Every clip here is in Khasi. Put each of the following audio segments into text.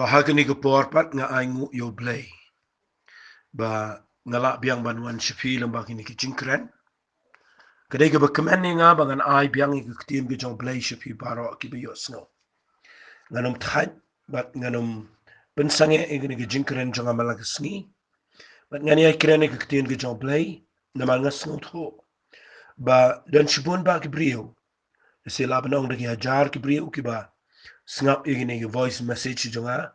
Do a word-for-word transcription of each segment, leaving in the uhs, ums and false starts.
Ba ha kane ka por pat nga ai nguh ïa U Blei ba nga lah biang ban wan sha phi lyngba kine ki jingkren. Ka dei kaba kmen ïa nga ba ngan ai biang ïa ka ktien ka jong U Blei sha phi baroh kiba ïohsngew. Ngan ym thait bad ngan ym pynsangeh ïa kane ka jingkren jong nga man la ka sngi. Bad ngan ïai kren ïa ka ktien ka jong U Blei namar nga sngewthuh ba don shibun bah ki briew, lehse lah ban ong da ki hajar ki briew kiba sngap ïa kine ki voice message jong nga,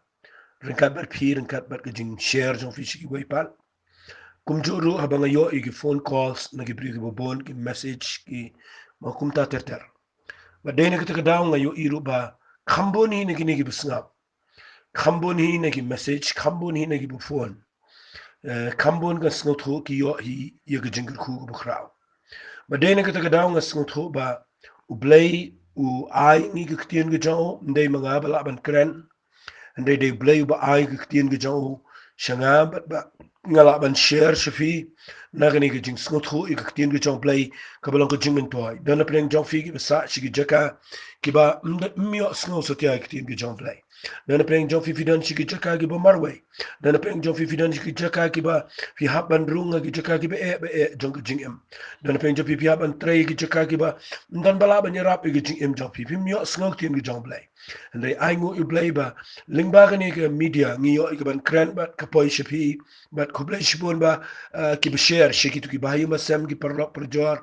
ryngkat bad phi, ryngkat bad ka jingshare jong phi sha kiwei pat. Kumjuh ruh haba nga ïoh ïa ki phone calls na ki briew kiba bun, ki message, ki ma kumta ter ter. Bad dei na kata ka daw nga ïohi ruh ba kham bun hi na kine kiba sngap, kham bun hi na ki message, kham bun hi na kiba phone, eh, kham bun ka sngewthuh ki ïoh hi ïa ka jingkyrkhu kaba khraw. Bad dei na kata ka daw nga sngewthuh ba U Blei u ai ngi ka ktien ka jong u, ym dei ma nga ba lah ban kren. Hynrei dei U Blei uba ai ka ktien ka jong u sha nga bad ba nga lah ban share sha phi na kane ka jingsngewthuh ïa ka ktien ka jong U Blei kaba long ka jingmyntoi. Don na pdeng jong phi kiba sah sha ki jaka kiba ym da, ym ïohsngew satia ïa ka ktien ka jong U Blei. Don na pdeng jong phi phi don sha ki jaka kiba marwei. Don na pdeng jong phi phi don sha ki jaka kiba phi hap ban rung ha ki jaka kiba eh ba eh jong ka jingim. Don na pdeng jong phi phi hap ban trei ha ki jaka kiba ym don ba lah ban ïarap ïa ka jingim jong phi. Phim ïohsngew ka ktien ka jong U Blei. Hynrei ai nguh ïa U Blei ba lyngba kane ka media ngi ïoh ïa ka ban kren bad ka poi sha phi. Bad khublei shibun ba, eh, kiba share, sha kito kiba ha ïing ba sem, ki paralok parajor.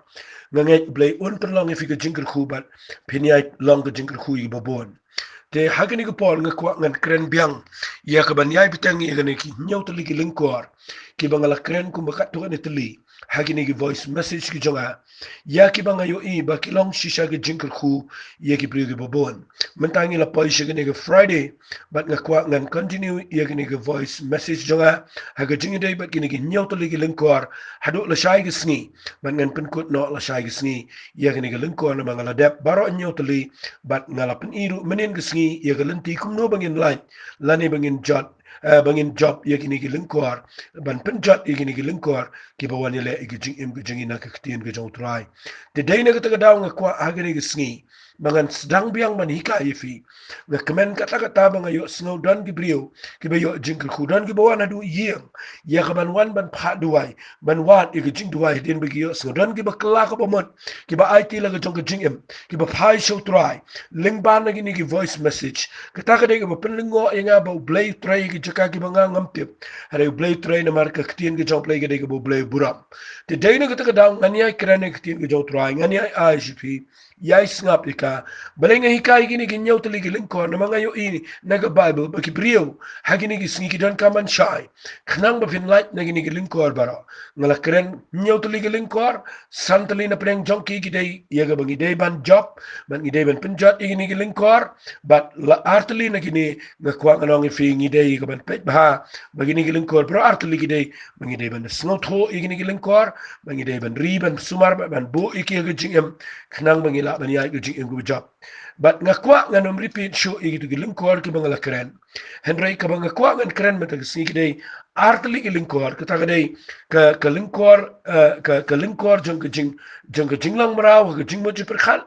Nga ngeit U Blei un pynlong ïa phi ka jingkyrkhu bad phin ïai long ka jingkyrkhu ïa kiba bun. Te ha kane ka por nga kwah ngan kren biang ïa ka ban ïai bteng ïa kane ki hynñiew tylli ki lyngkor kiba nga la kren kumba katto katne tylli ha kine ki voice message ki jong nga, ïa kiba nga ïohi ba ki long shisha ki jingkyrkhu ïa ki briew kiba bun. Mynta ngi la poi sha kane ka Friday bad nga kwah ngan continue ïa kane ka voice message jong nga ha ka jingïadei bad kine ki hynñiew tylli ki lyngkor haduh lashai ka sngi. Bad ngan pynkut noh lashai ka sngi ïa kane ka lyngkor namar nga la dep baroh hynñiew tylli bad nga la pyni ruh mynhynnin ka sngi ïa ka lynti kumno ba ngin lait lane ba ngin jot, eh, ba ngin jop ïa kine ki lyngkor, ban pynjot ïa kine ki lyngkor kiba wan ïaleh ïa ka jingim ka jong ngi na ka ktien ka jong U Trai. Te dei na kata ka daw nga kwah ha kane ka sngi ba ngan sdang biang ban hikai ïa phi. Nga kmen katta katta ba nga ïohsngew don ki briew kiba ïoh jingkyrkhu, don kiba wan haduh ïing ïa ka ban wan ban phah duwai, ban wad ïa ka jingduwai hadien ba ki ïohsngew, don kiba kylla kaba mut, kiba aiti la ka jong ka jingim, kiba phai sha U Trai lyngba na kine ki voice message. Kata ka dei kaba pynlyngngoh ïa nga ba U Blei u trei ha ki jaka kiba nga ngam tip. Hynrei U Blei u trei namar ka ktien ka jong U Blei ka dei kaba U Blei u burom. Te dei na kata ka daw ngan ïai kren ïa ka ktien ka jong U Trai, ngan ïai ai sha phi, ïai sngap ïa ka. Balei nga hikai kine ki hynñiew tylli ki lyngkor? Namar nga ïohi na ka Baibl ba ki briew ha kine ki sngi ki donkam ban shai khnang ba phin lait na kine ki lyngkor baroh. Nga la kren hynñiew tylli ki lyngkor, san tylli na pdeng jong ki ki dei ïa kaba ngi dei ban jop bad ngi dei ban pynjot ïa kine ki lyngkor. Bad la ar tylli na kine nga kwah ngan ong ïa phi ngi dei ïa ka ban peit bha ba kine ki lyngkor baroh ar tylli ki dei ba ngi dei ban sngewthuh ïa kine ki lyngkor, ba ngi dei ban ri ban sumar bad ban buh ïa ki ha ka jingim khnang ba ngi lah ban ïaid ka jingim kaba jop. Bad nga kwah ngan ym repeat shuh ïa kito ki lyngkor kiba nga la kren. Hynrei kaba nga kwah ngan kren mynta ka sngi ka dei ar tylli ki lyngkor, kata ka dei ka, ka lyngkor, eh, ka, ka lyngkor jong ka jing, jong ka jinglong mraw ha ka jingmut jingpyrkhat.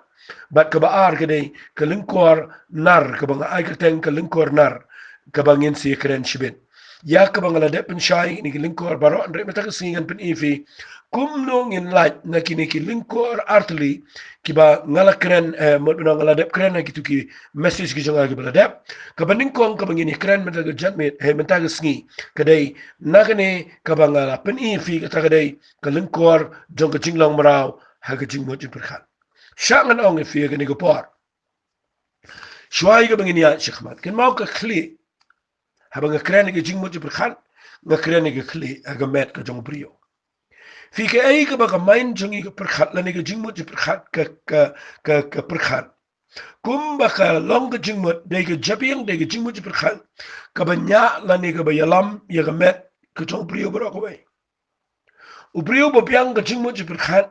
Bad kaba ar ka dei ka lyngkor nar, kaba nga ai kyrteng ka lyngkor nar, kaba ngin sa ïakren shibit. Ïa kaba nga la dep pynshai ïa kine ki lyngkor baroh, hynrei mynta ka sngi ngan pyni ïa phi kumno ngin lait na kine ki lyngkor ar tylli kiba nga la kren, eh, mut ba nga la dep kren ha kito ki message ki jong nga kiba la dep. Kaba nyngkong kaba ngin ïakren mynta ka janmiet, eh, mynta ka sngi, ka dei na kane kaba nga la pyni ïa phi, kata ka dei ka lyngkor jong ka jinglong mraw ha ka jingmut jingpyrkhat. Shah ngan ong ïa phi ha kane ka por, shuwa ïa kaba ngin ïaid shakhmat, kynmaw ka khlieh. Haba nga kren ïa ka jingmut jingpyrkhat, nga kren ïa ka khlieh ha ka met ka jong u briew. Phi, kaei kaba ka mind jong ngi ka pyrkhat lane ka jingmut jingpyrkhat ka, ka, ka, ka pyrkhat? Kumba ka long ka jingmut, dei ka jabieng, dei ka jingmut jingpyrkhat kaba ñiah lane kaba ïalam ïa ka met ka jong u briew baroh kawei. U briew ba biang ka jingmut jingpyrkhat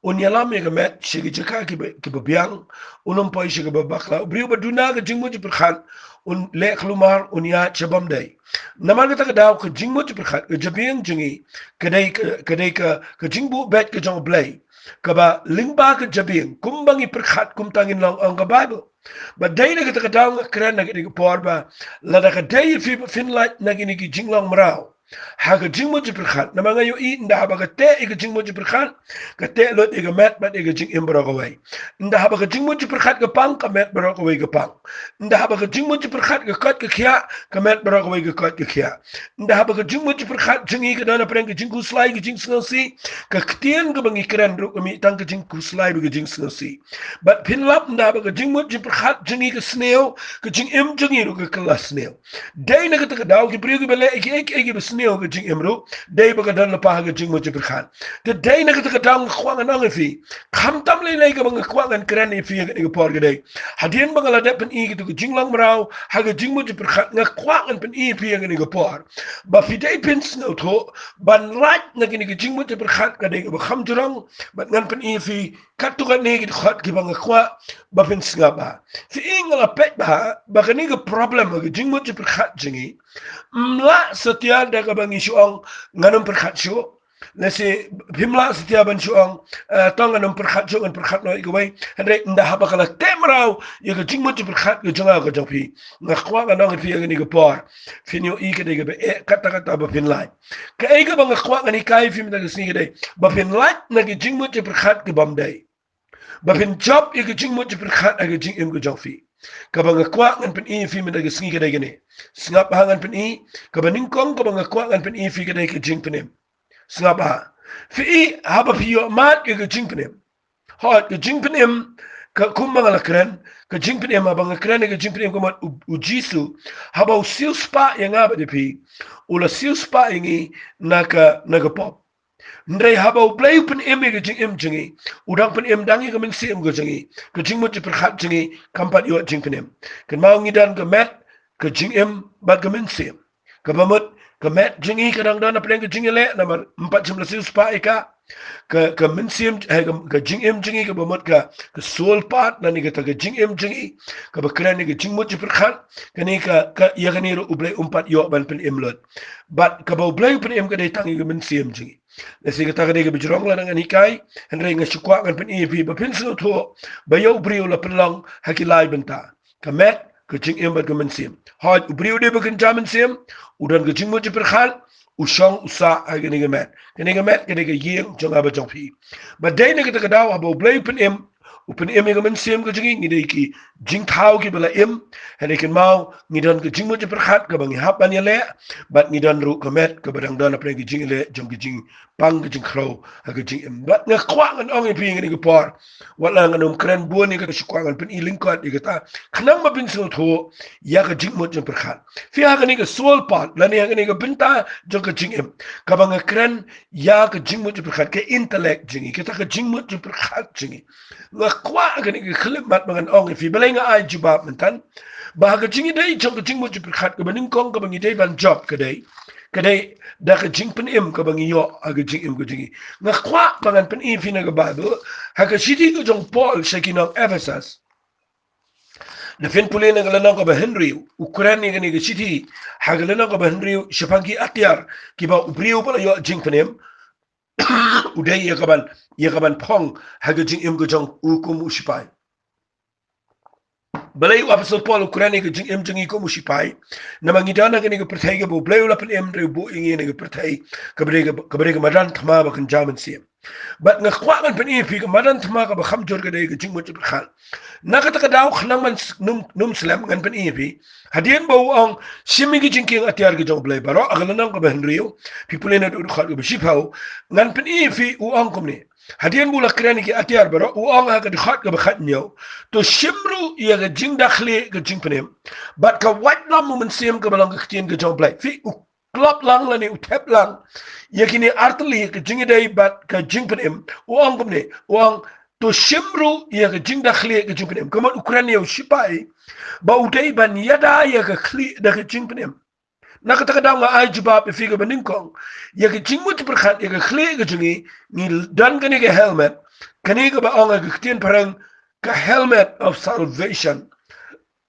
un ïalam ïa ka met sha ki jaka kiba, kiba biang, un ym poi sha kaba bakla. U briew ba duna ka jingmut jingpyrkhat un leh kulmar, un ïaid sha bym dei. Namar kata ka daw ka jingmut jingpyrkhat, ka jabieng jong ngi, ka dei ka, ka dei ka, ka jingbuh beit ka jong u Blei. kaba lyngba ka jabieng, kumba ngi pyrkhat kumta ngin long, ong ka Baibl. Bad dei na kata ka daw nga kren ha kane ka por ba lada ka dei ïa phi ba phin lait na kine ki jinglong mraw ha ka jingmut jingpyrkhat, namar nga ïohi ynda haba ka teh ïa ka jingmut jingpyrkhat, ka teh lut ïa ka met bad ïa ka jingim baroh kawei. Ynda haba ka jingmut jingpyrkhat ka pang, ka met baroh kawei ka pang. Ynda haba ka jingmut jingpyrkhat ka koit ka khiah, ka met baroh kawei ka koit ka khiah. Ynda haba ka jingmut jingpyrkhat jong ngi ka don hapdeng ka jingkhuslai, ka jingsngewsih, ka ktien kaba ngi kren ruh ka mih tang ka jingkhuslai bad ka jingsngewsih. Bad phin lap, ynda haba ka jingmut jingpyrkhat jong ngi ka sniew, ka jingim jong ngi ruh ka kylla sniew. Dei na kata ka daw ki briew kiba leh kiei kiei kiba sniew ka jingim ruh, dei ba ka don lypa ha ka jingmut jingpyrkhat. Te dei na kata ka daw nga kwah ngan ong ïa phi, khamtam lei lei kaba nga kwah ngan kren ïa phi ha kane ka por ka dei, hadien ba nga la dep pyni kito ki jinglong mraw ha ka jingmut jingpyrkhat, nga kwah ngan pyni ïa phi ha kane ka por ba phi dei phin sngewthuh ban lait na kine ki jingmut jingpyrkhat ka dei kaba kham jrong. Bad ngan pyni ïa phi katto katne ki dkhot kiba nga kwah ba phin sngap bha. Phi i, nga la peit bha ba kane ka problem ha ka jingmut jingpyrkhat jong ngi, ym lah satia da kaba ngi shu ong ngan ym pyrkhat shuh. Lehse phim lah satia ban shu ong, eh, to ngan ym pyrkhat shuh, ngan pyrkhat noh ïa kawei. Hynrei ynda haba ka la teh mraw ïa ka jingmut jingpyrkhat ka jong nga ka jong phi, nga kwah ngan ong ïa phi ha kane ka por, phin ïohi ka dei kaba eh katta katta ba phin lait. Kaei kaba nga kwah ngan hikai ïa phi mynta ka sngi ka dei ba phin lait na ka jingmut jingpyrkhat kaba ym dei, ba phin jop ïa ka jingmut jingpyrkhat ha ka jingim ka jong phi. Kaba nga kwah ngan pyni ïa phi mynta ka sngi ka dei kane. Sngap bha, ngan pyni. Kaba nyngkong kaba nga kwah ngan pyni ïa phi ka dei ka jingpynim. Sngap bha. Phi i, haba phi ïoh mad ïa ka jingpynim, hooid, ka jingpynim, ka kumba nga la kren, ka jingpynim, haba nga kren ïa ka jingpynim, ka mut u, u Jisu, haba u siewspah ïa nga bad ïa phi, u la siewspah ïa ngi na ka, na ka pop. Hynrei haba U Blei u pynim ïa ka jingim jong ngi, u dang pynim dang ïa ka mynsiem ka jong ngi, ka jingmut jingpyrkhat jong ngi kam pat ïoh jingpynim. Kynmaw, ngi don ka met, ka jingim bad ka mynsiem. Kaba mut ka met jong ngi ka dang don hapdeng ka jingïaleh namar ym pat shym la siewspah ïa ka. Ka, ka mynsiem, eh, ka, ka jingim jong ngi, kaba mut ka, ka soul part lane kata ka jingim jong ngi, kaba kren ïa ka jingmut jingpyrkhat, kane ka, ka, ïa kane ruh U Blei um pat ïoh ban pynim lut. Bad kaba U Blei u pynim ka dei tang ïa ka mynsiem jong ngi. Lehse kata ka dei kaba jrong lada ngan hikai, hynrei nga shu kwah ngan pyni ïa phi ba phin sngewthuh ba ïa u briew u la pynlong ha ki lai bynta. Ka met, ka jingim bad ka mynsiem. Hooid, u briew u dei ba kynja mynsiem, u don ka jingmut jingpyrkhat, u shong u sah ha kane ka met. Kane ka met ka dei ka ïing jong nga bad jong phi. Bad dei na kata ka daw haba U Blei u pynim, u pynim ïa ka mynsiem ka jong ngi, ngi dei ki jingthaw kiba la im. Hynrei kynmaw, ngi don ka jingmut jingpyrkhat kaba ngi hap ban ïaleh, bad ngi don ruh ka met kaba dang don hapdeng ka jingïaleh jong ka jingpang ka jingkhrew ha ka jingim. Bad nga kwah ngan ong ïa phi ha kane ka por, wat la ngan ym kren bun ïa kata, shu kwah ngan pyni lyngkot ïa kata khnang ba phin sngewthuh ïa ka jingmut jingpyrkhat. Phi, ha kane ka soul part lane ha kane ka bynta jong ka jingim, kaba nga kren ïa ka jingmut jingpyrkhat, ka intellect jong ngi, kata ka jingmut jingpyrkhat jong ngi, nga kwah ha kane ka khyllipmat ba ngan ong ïa phi, balei nga ai jubab mynta, ba ha ka jingïadei jong ka jingmut jingpyrkhat, kaba nyngkong kaba ngi dei ban jop ka dei, ka dei da ka jingpynim kaba ngi ïoh ha ka jingim ka jong ngi. Nga kwah ba ngan pyni ïa phi na ka Baibl, ha ka shithi ka jong u Paul sha ki nong Ephesus, lada phin pule na ka lynnong kaba hynriew, u kren ïa kane ka shithi ha ka lynnong kaba hynriew shaphang ki atiar kiba u briew ba la ïoh jingpynim u dei ïa kaban, ïa kaban phong ha ka jingim ka jong u kum u shipai. Balei u Apostol Paul u kren ïa ka jingim jong ngi kum u shipai? Namar ngi don ha kane ka pyrthei kaba U Blei u la pynim, hynrei u buh ïa ngi ha kane ka pyrthei kaba dei ka, kaba dei ka madan thma ba kynja mynsiem. Bad nga kwah ngan pyni ïa phi, ka madan thma kaba kham jur ka dei ka jingmut jingpyrkhat. Na kata ka daw, khnang ban s-, num, num slem, ngan pyni ïa phi. Hadien ba u ong, shim ïa ki jingkieng atiar ki jong U Blei baroh, ha ka lynnong kaba hynriew, phi pule na ka dkhot kaba shiphew, ngan pyni ïa phi u ong kumne. Hadien ba u la kren ïa ki atiar baroh, u ong ha ka dkhot kaba khathynñiew, to shim ruh ïa ka jingdakhlieh ka jingpynim bad ka waitlam u Mynsiem kaba long ka ktien ka jong U Blei. Phi, u klop lang lane u thep lang ïa kine artylli, ka jingïadei bad ka jingpynim. U ong kumne, u ong, to shim ruh ïa ka jingdakhlieh ka jingpynim. Ka mut u kren ïa u shipai ba u dei ban ïada ïa ka khlieh da ka jingpynim. Na kata ka daw nga ai jubab ïa phi kaba nyngkong. Ïa ka jingmut jingpyrkhat, ïa ka khlieh ka jong ngi, ngi don kane ka helmet. Kane kaba ong ha ka ktien phareng ka helmet of salvation,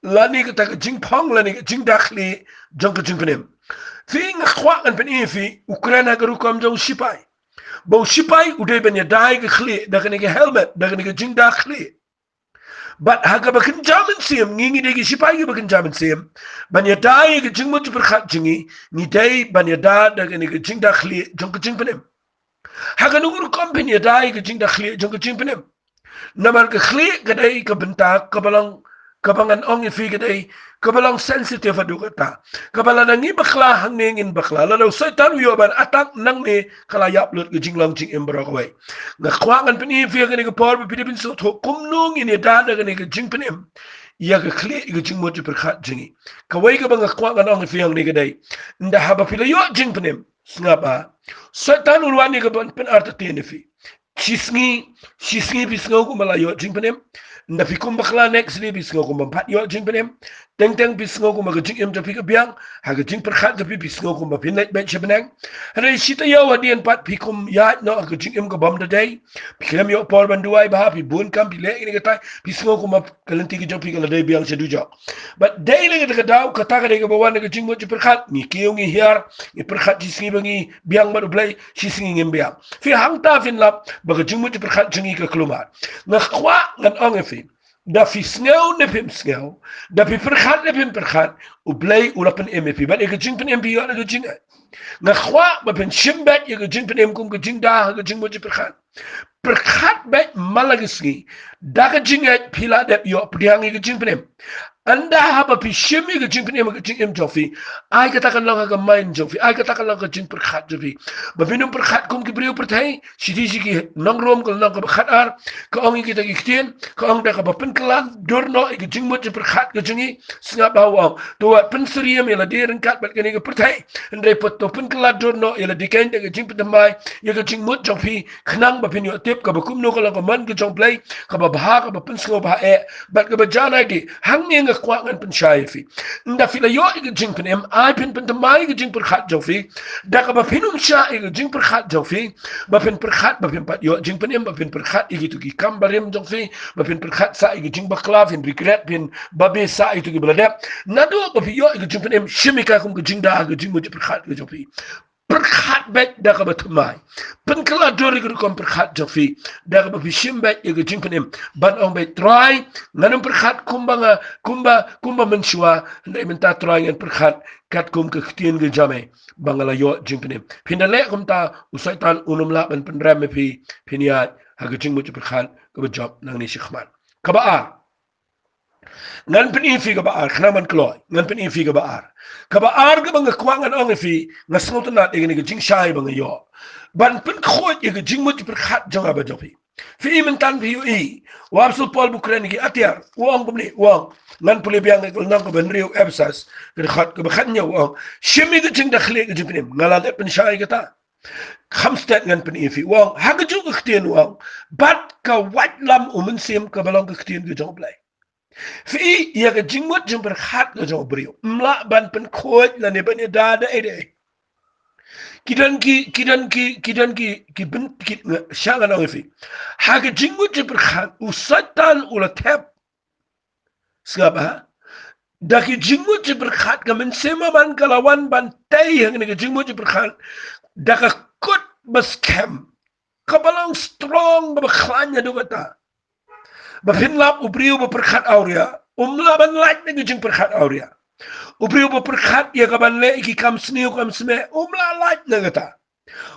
lane kata ka jingphong lane ka jingdakhlieh jong ka jingpynim. Phi, nga kwah ngan pyni ïa phi, u kren ha ka rukom jong u shipai. Ba u shipai u dei ban ïada ïa ka khlieh da kane ka helmet, da kane ka jingda khlieh. Bad ha kaba kynja mynsiem, ngi ngi dei ki shipai kiba kynja mynsiem. Ban ïada ïa ka jingmut jingpyrkhat jong ngi, ngi dei ban ïada da kane ka jingda khlieh jong ka jingpynim. Ha kano ka rukom phin ïada ïa ka jingda khlieh jong ka jingpynim? Namar ka khlieh ka dei ka bynta kaba long, kaba ngan ong ïa phi ka dei kaba long sensitive haduh katta. Kaba lada ngi bakla hangne ngin bakla, lada u Soitan u ïoh ban attack nangne ka la ïap lut ka jinglong jingim baroh kawei. Nga kwah ngan pyni ïa phi ha kane ka por ba phi dei ban sngewthuh kumno ngin ïada da kane ka jingpynim ïa ka khlieh, ïa ka jingmut jingpyrkhat jong ngi. Kawei kaba nga kwah ngan ong ïa phi hangne ka dei, ynda haba phi la ïoh jingpynim, sngap ba Soitan u wan ïa ka ban pynartatien ïa phi. Shisngi, shisngi phi sngew kumba la ïoh jingpynim. Ynda phi kum bakla, next day phi sngew kumba ym pat ïoh jingpynim. Teng teng phi sngew kumba ka jingim jong phi ka biang. Ha ka jingpyrkhat jong phi phi sngew kumba phin leit beit sha bneng. Hynrei shi taïew hadien pat phi kum ïaid noh ha ka jingim kaba ym da dei. Phi khlem ïoh por ban duwai bha, phi bun kam, phi leh kine kitai, phi sngew kumba ka lynti ka jong phi ka la dei biang sha dujok. Bad dei na kata ka daw, kata ka dei kaba wan na ka jingmut jingpyrkhat. Ngi kiew, ngi hiar, ngi pyrkhat shisngi ba ngi biang bad U Blei, shisngi ngim biang. Phi hangta phin lap ba ka jingmut jingpyrkhat jong ngi ka kulmar. Nga kwah ngan ong ïa phi, da phi sngew ne phim sngew, da phi pyrkhat ne phim pyrkhat, U Blei u la pynim ïa phi. Bad ïa ka jingpynim phi ïoh na ka jingngeit. Nga kwah ba phin shim beit ïa ka jingpynim kum ka jingda ha ka jingmut jingpyrkhat. Pyrkhat beit man la ka sngi. Da ka jingngeit phi la dep ïoh pdiang ïa ka jingpynim. Ynda haba phi shim ïa ka jingpynim ha ka jingim jong phi, ai kata kan long ha ka mind jong phi, ai kata kan long ha ka jingpyrkhat jong phi. Ba phin ym pyrkhat kum ki briew pyrthei. Shithi sha ki nong Rom ka lynnong kaba khatar ka ong ïa kita ki ktien, ka ong, da kaba pynkylla dur noh ïa ka jingmut jingpyrkhat ka jong ngi, sngap ba u ong, to wat pynsyriem ïa lade ryngkat bad kane ka pyrthei. Hynrei pat to pynkylla dur noh ïa lade keiñ da ka jingpynthymmai ïa ka jingmut jong phi, khnang ba phin ïoh tip kaba kumno ka long ka mon ka jong U Blei, kaba bha, kaba pynsngewbha eh, bad kaba janai. Te hangne nga kwah ngan pynshai ïa phi. Ynda phi la ïoh ïa ka jingpynim, ai phin pynthymmai ïa ka jingpyrkhat jong phi. Da kaba phin ym shah ïa ka jingpyrkhat jong phi, ba phin pyrkhat ba phim pat ïoh jingpynim, ba phin pyrkhat ïa kito ki kam barim jong phi, ba phin pyrkhat sah ïa ka jingbakla, phin regret, phin babe sah ïa kito kiba la dep. Naduh ba phi ïoh ïa ka jingpynim, shim ïa ka kum ka jingda ha ka jingmut jingpyrkhat ka jong phi. Pyrkhat beit da kaba thymmai. Pynkylla dur ïa ka rukom pyrkhat jong phi da kaba phi shim beit ïa ka jingpynim, ban ong beit, Trai, ngan ym pyrkhat kumba nga, kumba, kumba mynshuwa, hynrei mynta, Trai, ngan pyrkhat katkum ka ktien ka jong me ba nga la ïoh jingpynim. Phin da leh kumta, u Soitan un ym lah ban pynrem ïa phi, phin ïaid ha ka jingmut jingpyrkhat kaba jop nangne shakhmat. Kaba ar, ngan pyni ïa phi kaba ar, khnang ban kloi, ngan pyni ïa phi kaba ar. Kaba ar kaba nga kwah ngan ong ïa phi, nga sngewtynnat ïa kane ka jingshai ba nga ïoh. Ban pynkhuid ïa ka jingmut jingpyrkhat jong nga bad jong phi. Phi i mynta, phi ïohi, u Apostol Paul ba u kren ïa ki atiar, u ong kumne, u ong, ngan pule biang ïa ka lynnong kaba hynriew Ephesus, ka dkhot kaba khathynñiew, u ong, shim ïa ka jingda khlieh ka jingpynim. Nga la dep pynshai ïa kata. Kham stet ngan pyni ïa phi, u ong, ha kajuh ka ktien u ong, bad ka waitlam u Mynsiem kaba long ka ktien ka jong U Blei. Phi i ïa ka jingmut jingpyrkhat ka jong u briew, ym lah ban pynkhuid lane ban ïada da ei da ei. Ki don ki, ki don ki, ki don ki, ki byn, ki, nga, sha ngan ong ïa phi. Ha ka jingmut jingpyrkhat u Soitan u la thep. Sngap, ha? Da ki jingmut jingpyrkhat, ka mynsiem maban ka la wan ban tei ha kane ka jingmut jingpyrkhat da ka kut ba skhem, kaba long strong, kaba khlaiñ haduh katta. Ba phin lap, u briew ba pyrkhat awria um lah ban lait na ka jingpyrkhat awria. U briew ba pyrkhat ïa ka ban leh ïa ki kam sniew kam smeh um lah lait na kata.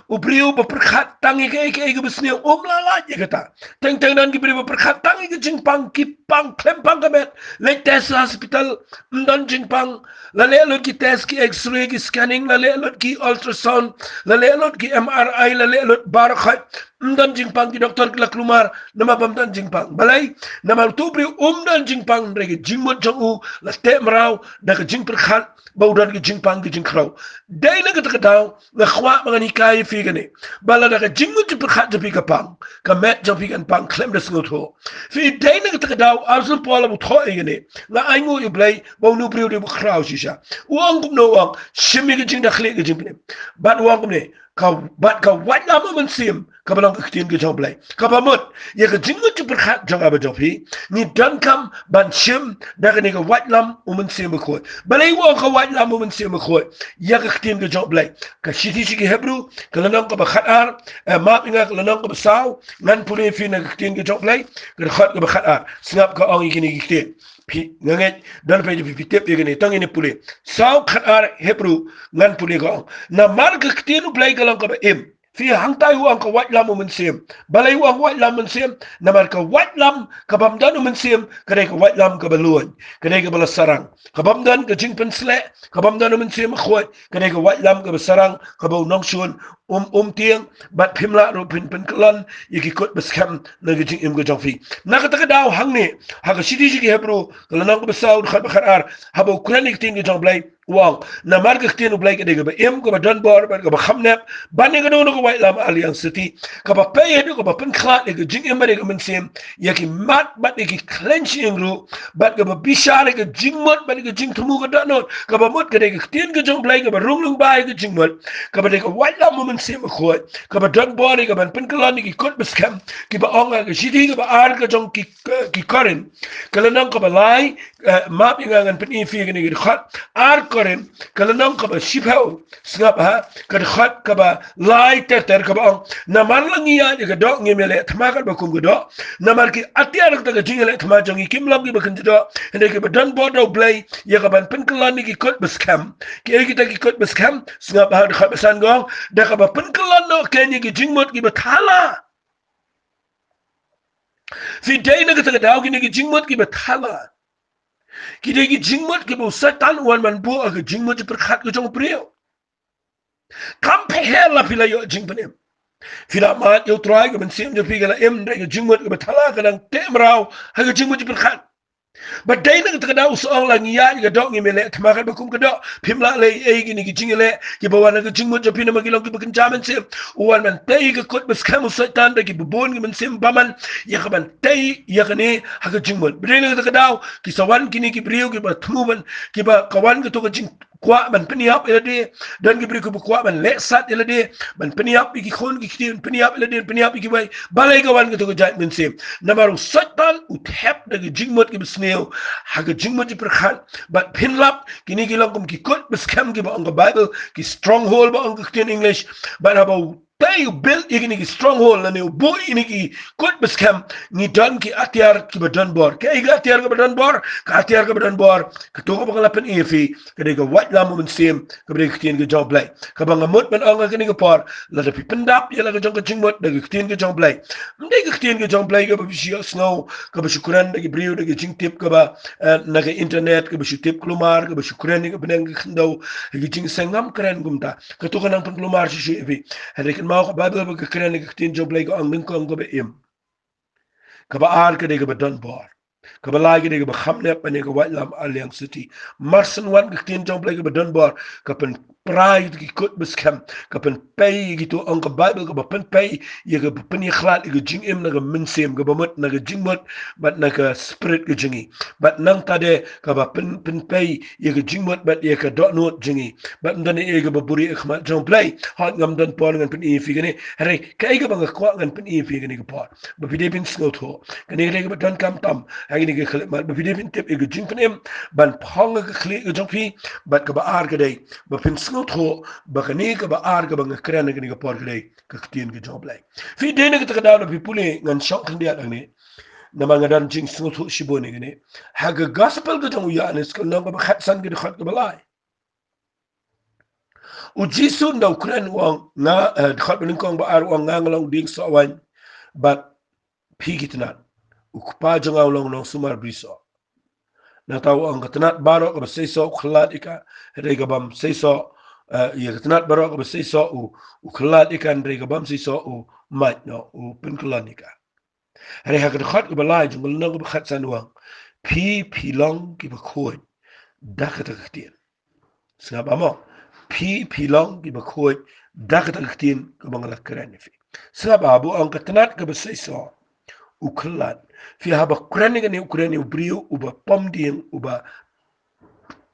U briew ba pyrkhat tang ïa kaei kaei kaba sniew um lah lait ïa kata. Teng teng don ki briew ba pyrkhat tang ïa ka jingpang, ki pang khlem pang ka met. Leit test ha hospital, ym don jingpang. La leh lut ki test, ki X-ray, ki scanning, la leh lut ki ultrasound, la leh lut ki M R I, la leh lut baroh khoit, ym don jingpang. Ki doktor ki la kulmar namar ba ym don jingpang. Balei? Namar uto u briew um don jingpang, hynrei ka jingmut jong u la teh mraw da ka jingpyrkhat ba u don ka jingpang ka jingkhraw. Dei na kata ka daw nga kwah ba ngan hikai ïa phi kane, ba lada ka jingmut jingpyrkhat jong phi ka pang, ka met jong phi kan pang khlem da sngewthuh. Phi, dei na kata ka daw u Apostol Paul u thoh ïa kane, nga ainguh ïa U Blei ba une u briew u dei ba khraw shisha. U ong kumno? U ong, shim ïa ka jingda khlieh ka jingpynim. Bad u ong kumne, ka, bad ka waitlam u Mynsiem, kaba long ka ktien ka jong U Blei. Kaba mut, ïa ka jingmut jingpyrkhat jong nga bad jong phi, ngi donkam ban shim da kane ka waitlam u Mynsiem Bakhuid. Balei u ong ka waitlam u Mynsiem Bakhuid ïa ka ktien ka jong U Blei? Ka shithi sha ki Hebru, ka lynnong kaba khatar, eh, map ïa nga, ka lynnong kaba saw, ngan pule ïa phi na ka ktien ka jong U Blei, ka dkhot kaba khatar. Sngap ka ong ïa kine ki ktien. Phi, nga ngeit, don phi, phi, phi tip ïa kine, tang ïa kine pule. Saw khatar Hebru, ngan pule, ka ong: Namar ka ktien U Blei ka long kaba im. Phi, hangtai u ong ka waitlam u Mynsiem. Balei u ong waitlam Mynsiem? Namar ka waitlam kabym don u Mynsiem, ka dei ka waitlam kaba luid, ka dei kaba la sarang. Kabym don ka jingpynsleh, kabym don u Mynsiem Bakhuid, ka dei ka waitlam kaba sarang, kaba u nongshun um, um tieng, bad phim lah ruh phin pynkyllon ïa ki kut ba skhem na ka jingim ka jong phi. Na kata ka daw hangne, ha ka shithi sha ki Hebru, ka lynnong kaba saw, dkhot ba khatar, haba u kren ïa ka ktien ka jong U Blei, u ong: Namar ka ktien U Blei ka dei kaba im, kaba donbor, bad kaba khamnep ban ïa kano kano ka waitlam ar liang siti, kaba pei haduh kaba pynkhlad ïa ka jingim bad ïa ka mynsiem, ïa ki mat bad ïa ki khleiñ shyieng ruh, bad kaba bishar ïa ka jingmut bad ïa ka jingthmu ka dohnud. Kaba mut ka dei ka ktien ka jong U Blei kaba rung lyngba ïa ka jingmut, kaba dei ka waitlam u Mynsiem Bakhuid, kaba donbor ïa kaban pynkyllon ïa ki kut ba skhem, kiba ong ha ka shithi kaba ar ka jong ki, ki Korinth, ka lynnong kaba lai, eh, map ïa nga, ngan pyni ïa phi kane ka dkhot, ar Korinth, ka lynnong kaba shiphew, sngap ha, ka dkhot kaba lai ter ter, kaba ong: Namar la ngi ïaid ïa ka doh, ngim ïaleh thma katba kum ka doh. Namar ki atiar kata ka jingïaleh thma jong ngi kim long kiba kynja doh, hynrei kiba donbor da U Blei ïa kaban pynkyllon ïa ki kut ba skhem. Kiei kita ki kut ba skhem? Sngap ha dkhot ba san, ka ong: Da kaba pynkyllon noh kein ïa ki jingmut kiba thala. Phi, dei na kata ka daw kine ki jingmut kiba thala, ki dei ki jingmut kiba u Soitan u wan ban buh ha ka jingmut jingpyrkhat ka jong u briew. Kam pher la phi la ïoh jingpynim. Phi la mad ïa U Trai, ka mynsiem jong phi ka la im, hynrei ka jingmut kaba thala ka dang teh mraw ha ka jingmut jingpyrkhat. Bad dei na kata ka daw u sa ong: La ngi ïaid ïa ka doh, ngim ïaleh thma katba kum ka doh. Phim lah leh ei ei kine ki jingïaleh kiba wan ha ka jingmut jong phi, namar ki long kiba kynja mynsiem. U wan ban tei ïa ka kut ba skhem u Soitan da kiba bun ki mynsiem bymman, ïa kaban tei ïa kane ha ka jingmut. Bad dei na kata ka daw ki sa wan kine ki briew kiba thmu ban, kiba, ka wan kato ka jing kwah ban pynïap ïa lade. Don ki briew kiba kwah ban leh sat ïa lade, ban pynïap ïa ki khun ki kti, ban pynïap ïa lade, ban pynïap ïa kiwei. Balei ka wan kato ka jait mynsiem? Namar u Soitan u thep da ki jingmut kiba sniew ha ka jingmut jingpyrkhat. Bad phin lap, kine ki long kum ki kut ba skhem kiba ong ka Baibl, ki stronghold ba ong ka ktien English. Bad haba u tei, u build ïa kine ki stronghold lane u buh ïa kine ki kut ba skhem, ngi don ki atiar kiba donbor. Kaei ka atiar kaba donbor? Ka atiar kaba donbor, kato kaba nga la pyni ïa phi, ka dei ka waitlam u Mynsiem, kaba dei ka ktien ka jong U Blei. Kaba nga mut ban ong ha kane ka por, lada phi pyndap ïa la ka jong ka jingmut da ka ktien ka jong U Blei, ym dei ka ktien ka jong U Blei kaba phi shu ïohsngew, kaba shu kren da ki briew da ka jingtip kaba, eh, na ka internet, kaba shu tip kulmar, kaba shu kren ïa ka bneng ka khyndew ha ki jingïaseng. Ngam kren kumta. Kato ka nang pynkulmar shuh shuh ïa phi. Hynrei kynmaw, ka Baibl ba ka kren ïa ka ktien jong U Blei ka ong nyngkong kaba im, kaba ar ka dei kaba donbor, kaba lai ka dei kaba khamnep ban ïa ka waitlam ar liang siti. Mar shen wan ka ktien jong U Blei kaba donbor, ka pynpra ïa ki kut ba skhem, ka pynpei ïa kito, ong ka Baibl, kaba pynpei ïa kaba pynïakhlad ïa ka jingim na ka mynsiem, kaba mut na ka jingmut bad na ka spirit ka jong ngi. Bad nangta de kaba pyn, pynpei ïa ka jingmut bad ïa ka dohnud jong ngi. Bad ym don ei ei kaba buhrieh ha khmat jong U Blei. Hooid, ngam don por ngan pyni ïa phi kane. Hynrei kaei kaba nga kwah ngan pyni ïa phi kane ka por, ba phi dei phin sngewthuh. Kane ka dei kaba donkam tam ha kine ki khyllipmat, ba phi dei phin tip ïa ka jingpynim ban phong ha ka khlieh ka jong phi. Bad kaba ar ka dei ba phin sngewthuh ba kane kaba ar kaba nga kren ha kane ka por ka dei ka ktien ka jong U Blei. Phi, dei na kata ka daw, lada phi pule, ngan shong khyndiat hangne, namar nga don jingsngewthuh shibun ïa kane. Ha ka Gospel ka jong u Ïoannis, ka lynnong kaba khatsan, ka dkhot kaba lai, u Jisu ynda u kren u ong, nga, eh, dkhot ba nyngkong, ba ar u ong: Nga, nga long u dieng soh waiñ, bad phi ki tnat, u Kpa jong nga u long u nongsumar brisoh. Nangta u ong: Ka tnat baroh kaba seisoh u khlad ïa ka, hynrei ka bym seisoh, eh, ïa ka tnat baroh kaba seisoh u, u khlad ïa ka, hynrei ka bym seisoh u mait noh, u pynkyllon ïa ka. Hynrei ha ka dkhot kaba lai jong ka lynnong kaba khatsan u ong: Phi, phi long kiba khuid da kata ka ktien. Sngap, amo. Phi, phi long kiba khuid da kata ka ktien kaba nga la kren ïa phi. Sngap, abo, ong: Ka tnat kaba seisoh u khlad. Phi, haba kren ïa kane, u kren ïa u briew uba pom dieng, uba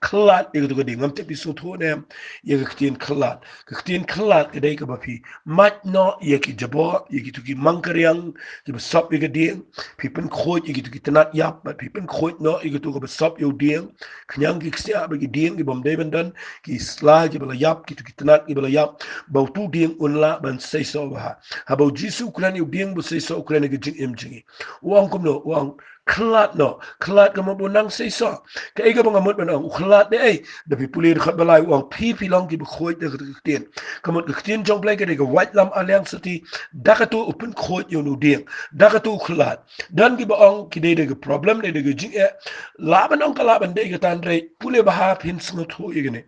khlad ïa katu ka dieng. Ngam tip phi sngewthuh ne em ïa ka ktien khlad. Ka ktien khlad ka dei kaba phi mad noh ïa ki jabok, ïa kitu ki mangkariang kiba sop ïa ka dieng. Phi pynkhuid ïa kitu ki tnat ïap, bad phi pynkhuid noh ïa kitu kaba sop ïa u dieng. Khñiang ki ksiah bad ki dieng kibym dei ban don, ki sla kiba la ïap, kitu ki tnat kiba la ïap, ba utu u dieng un lah ban seisoh bha. Haba u Jisu u kren ïa u dieng ba seisoh, u kren ïa ka jingim jong ngi. U ong kumno? U ong khlad noh. Khlad ka mut ba u nang seisoh. Kaei kaba nga mut ban ong, u khlad ne ei? Da phi pule dkhot ba lai, u ong phi, phi long kiba khuid da ka ktien. Ka mut ka ktien jong U Blei ka dei ka waitlam aliang sati. Da katu u pynkhuid ïa u dieng, da katu u khlad. Don kiba ong ki dei da ka problem, dei da ka jingeh. Lah ban ong ka lah ban dei kata, hynrei pule bha phin sngewthuh ïa kane.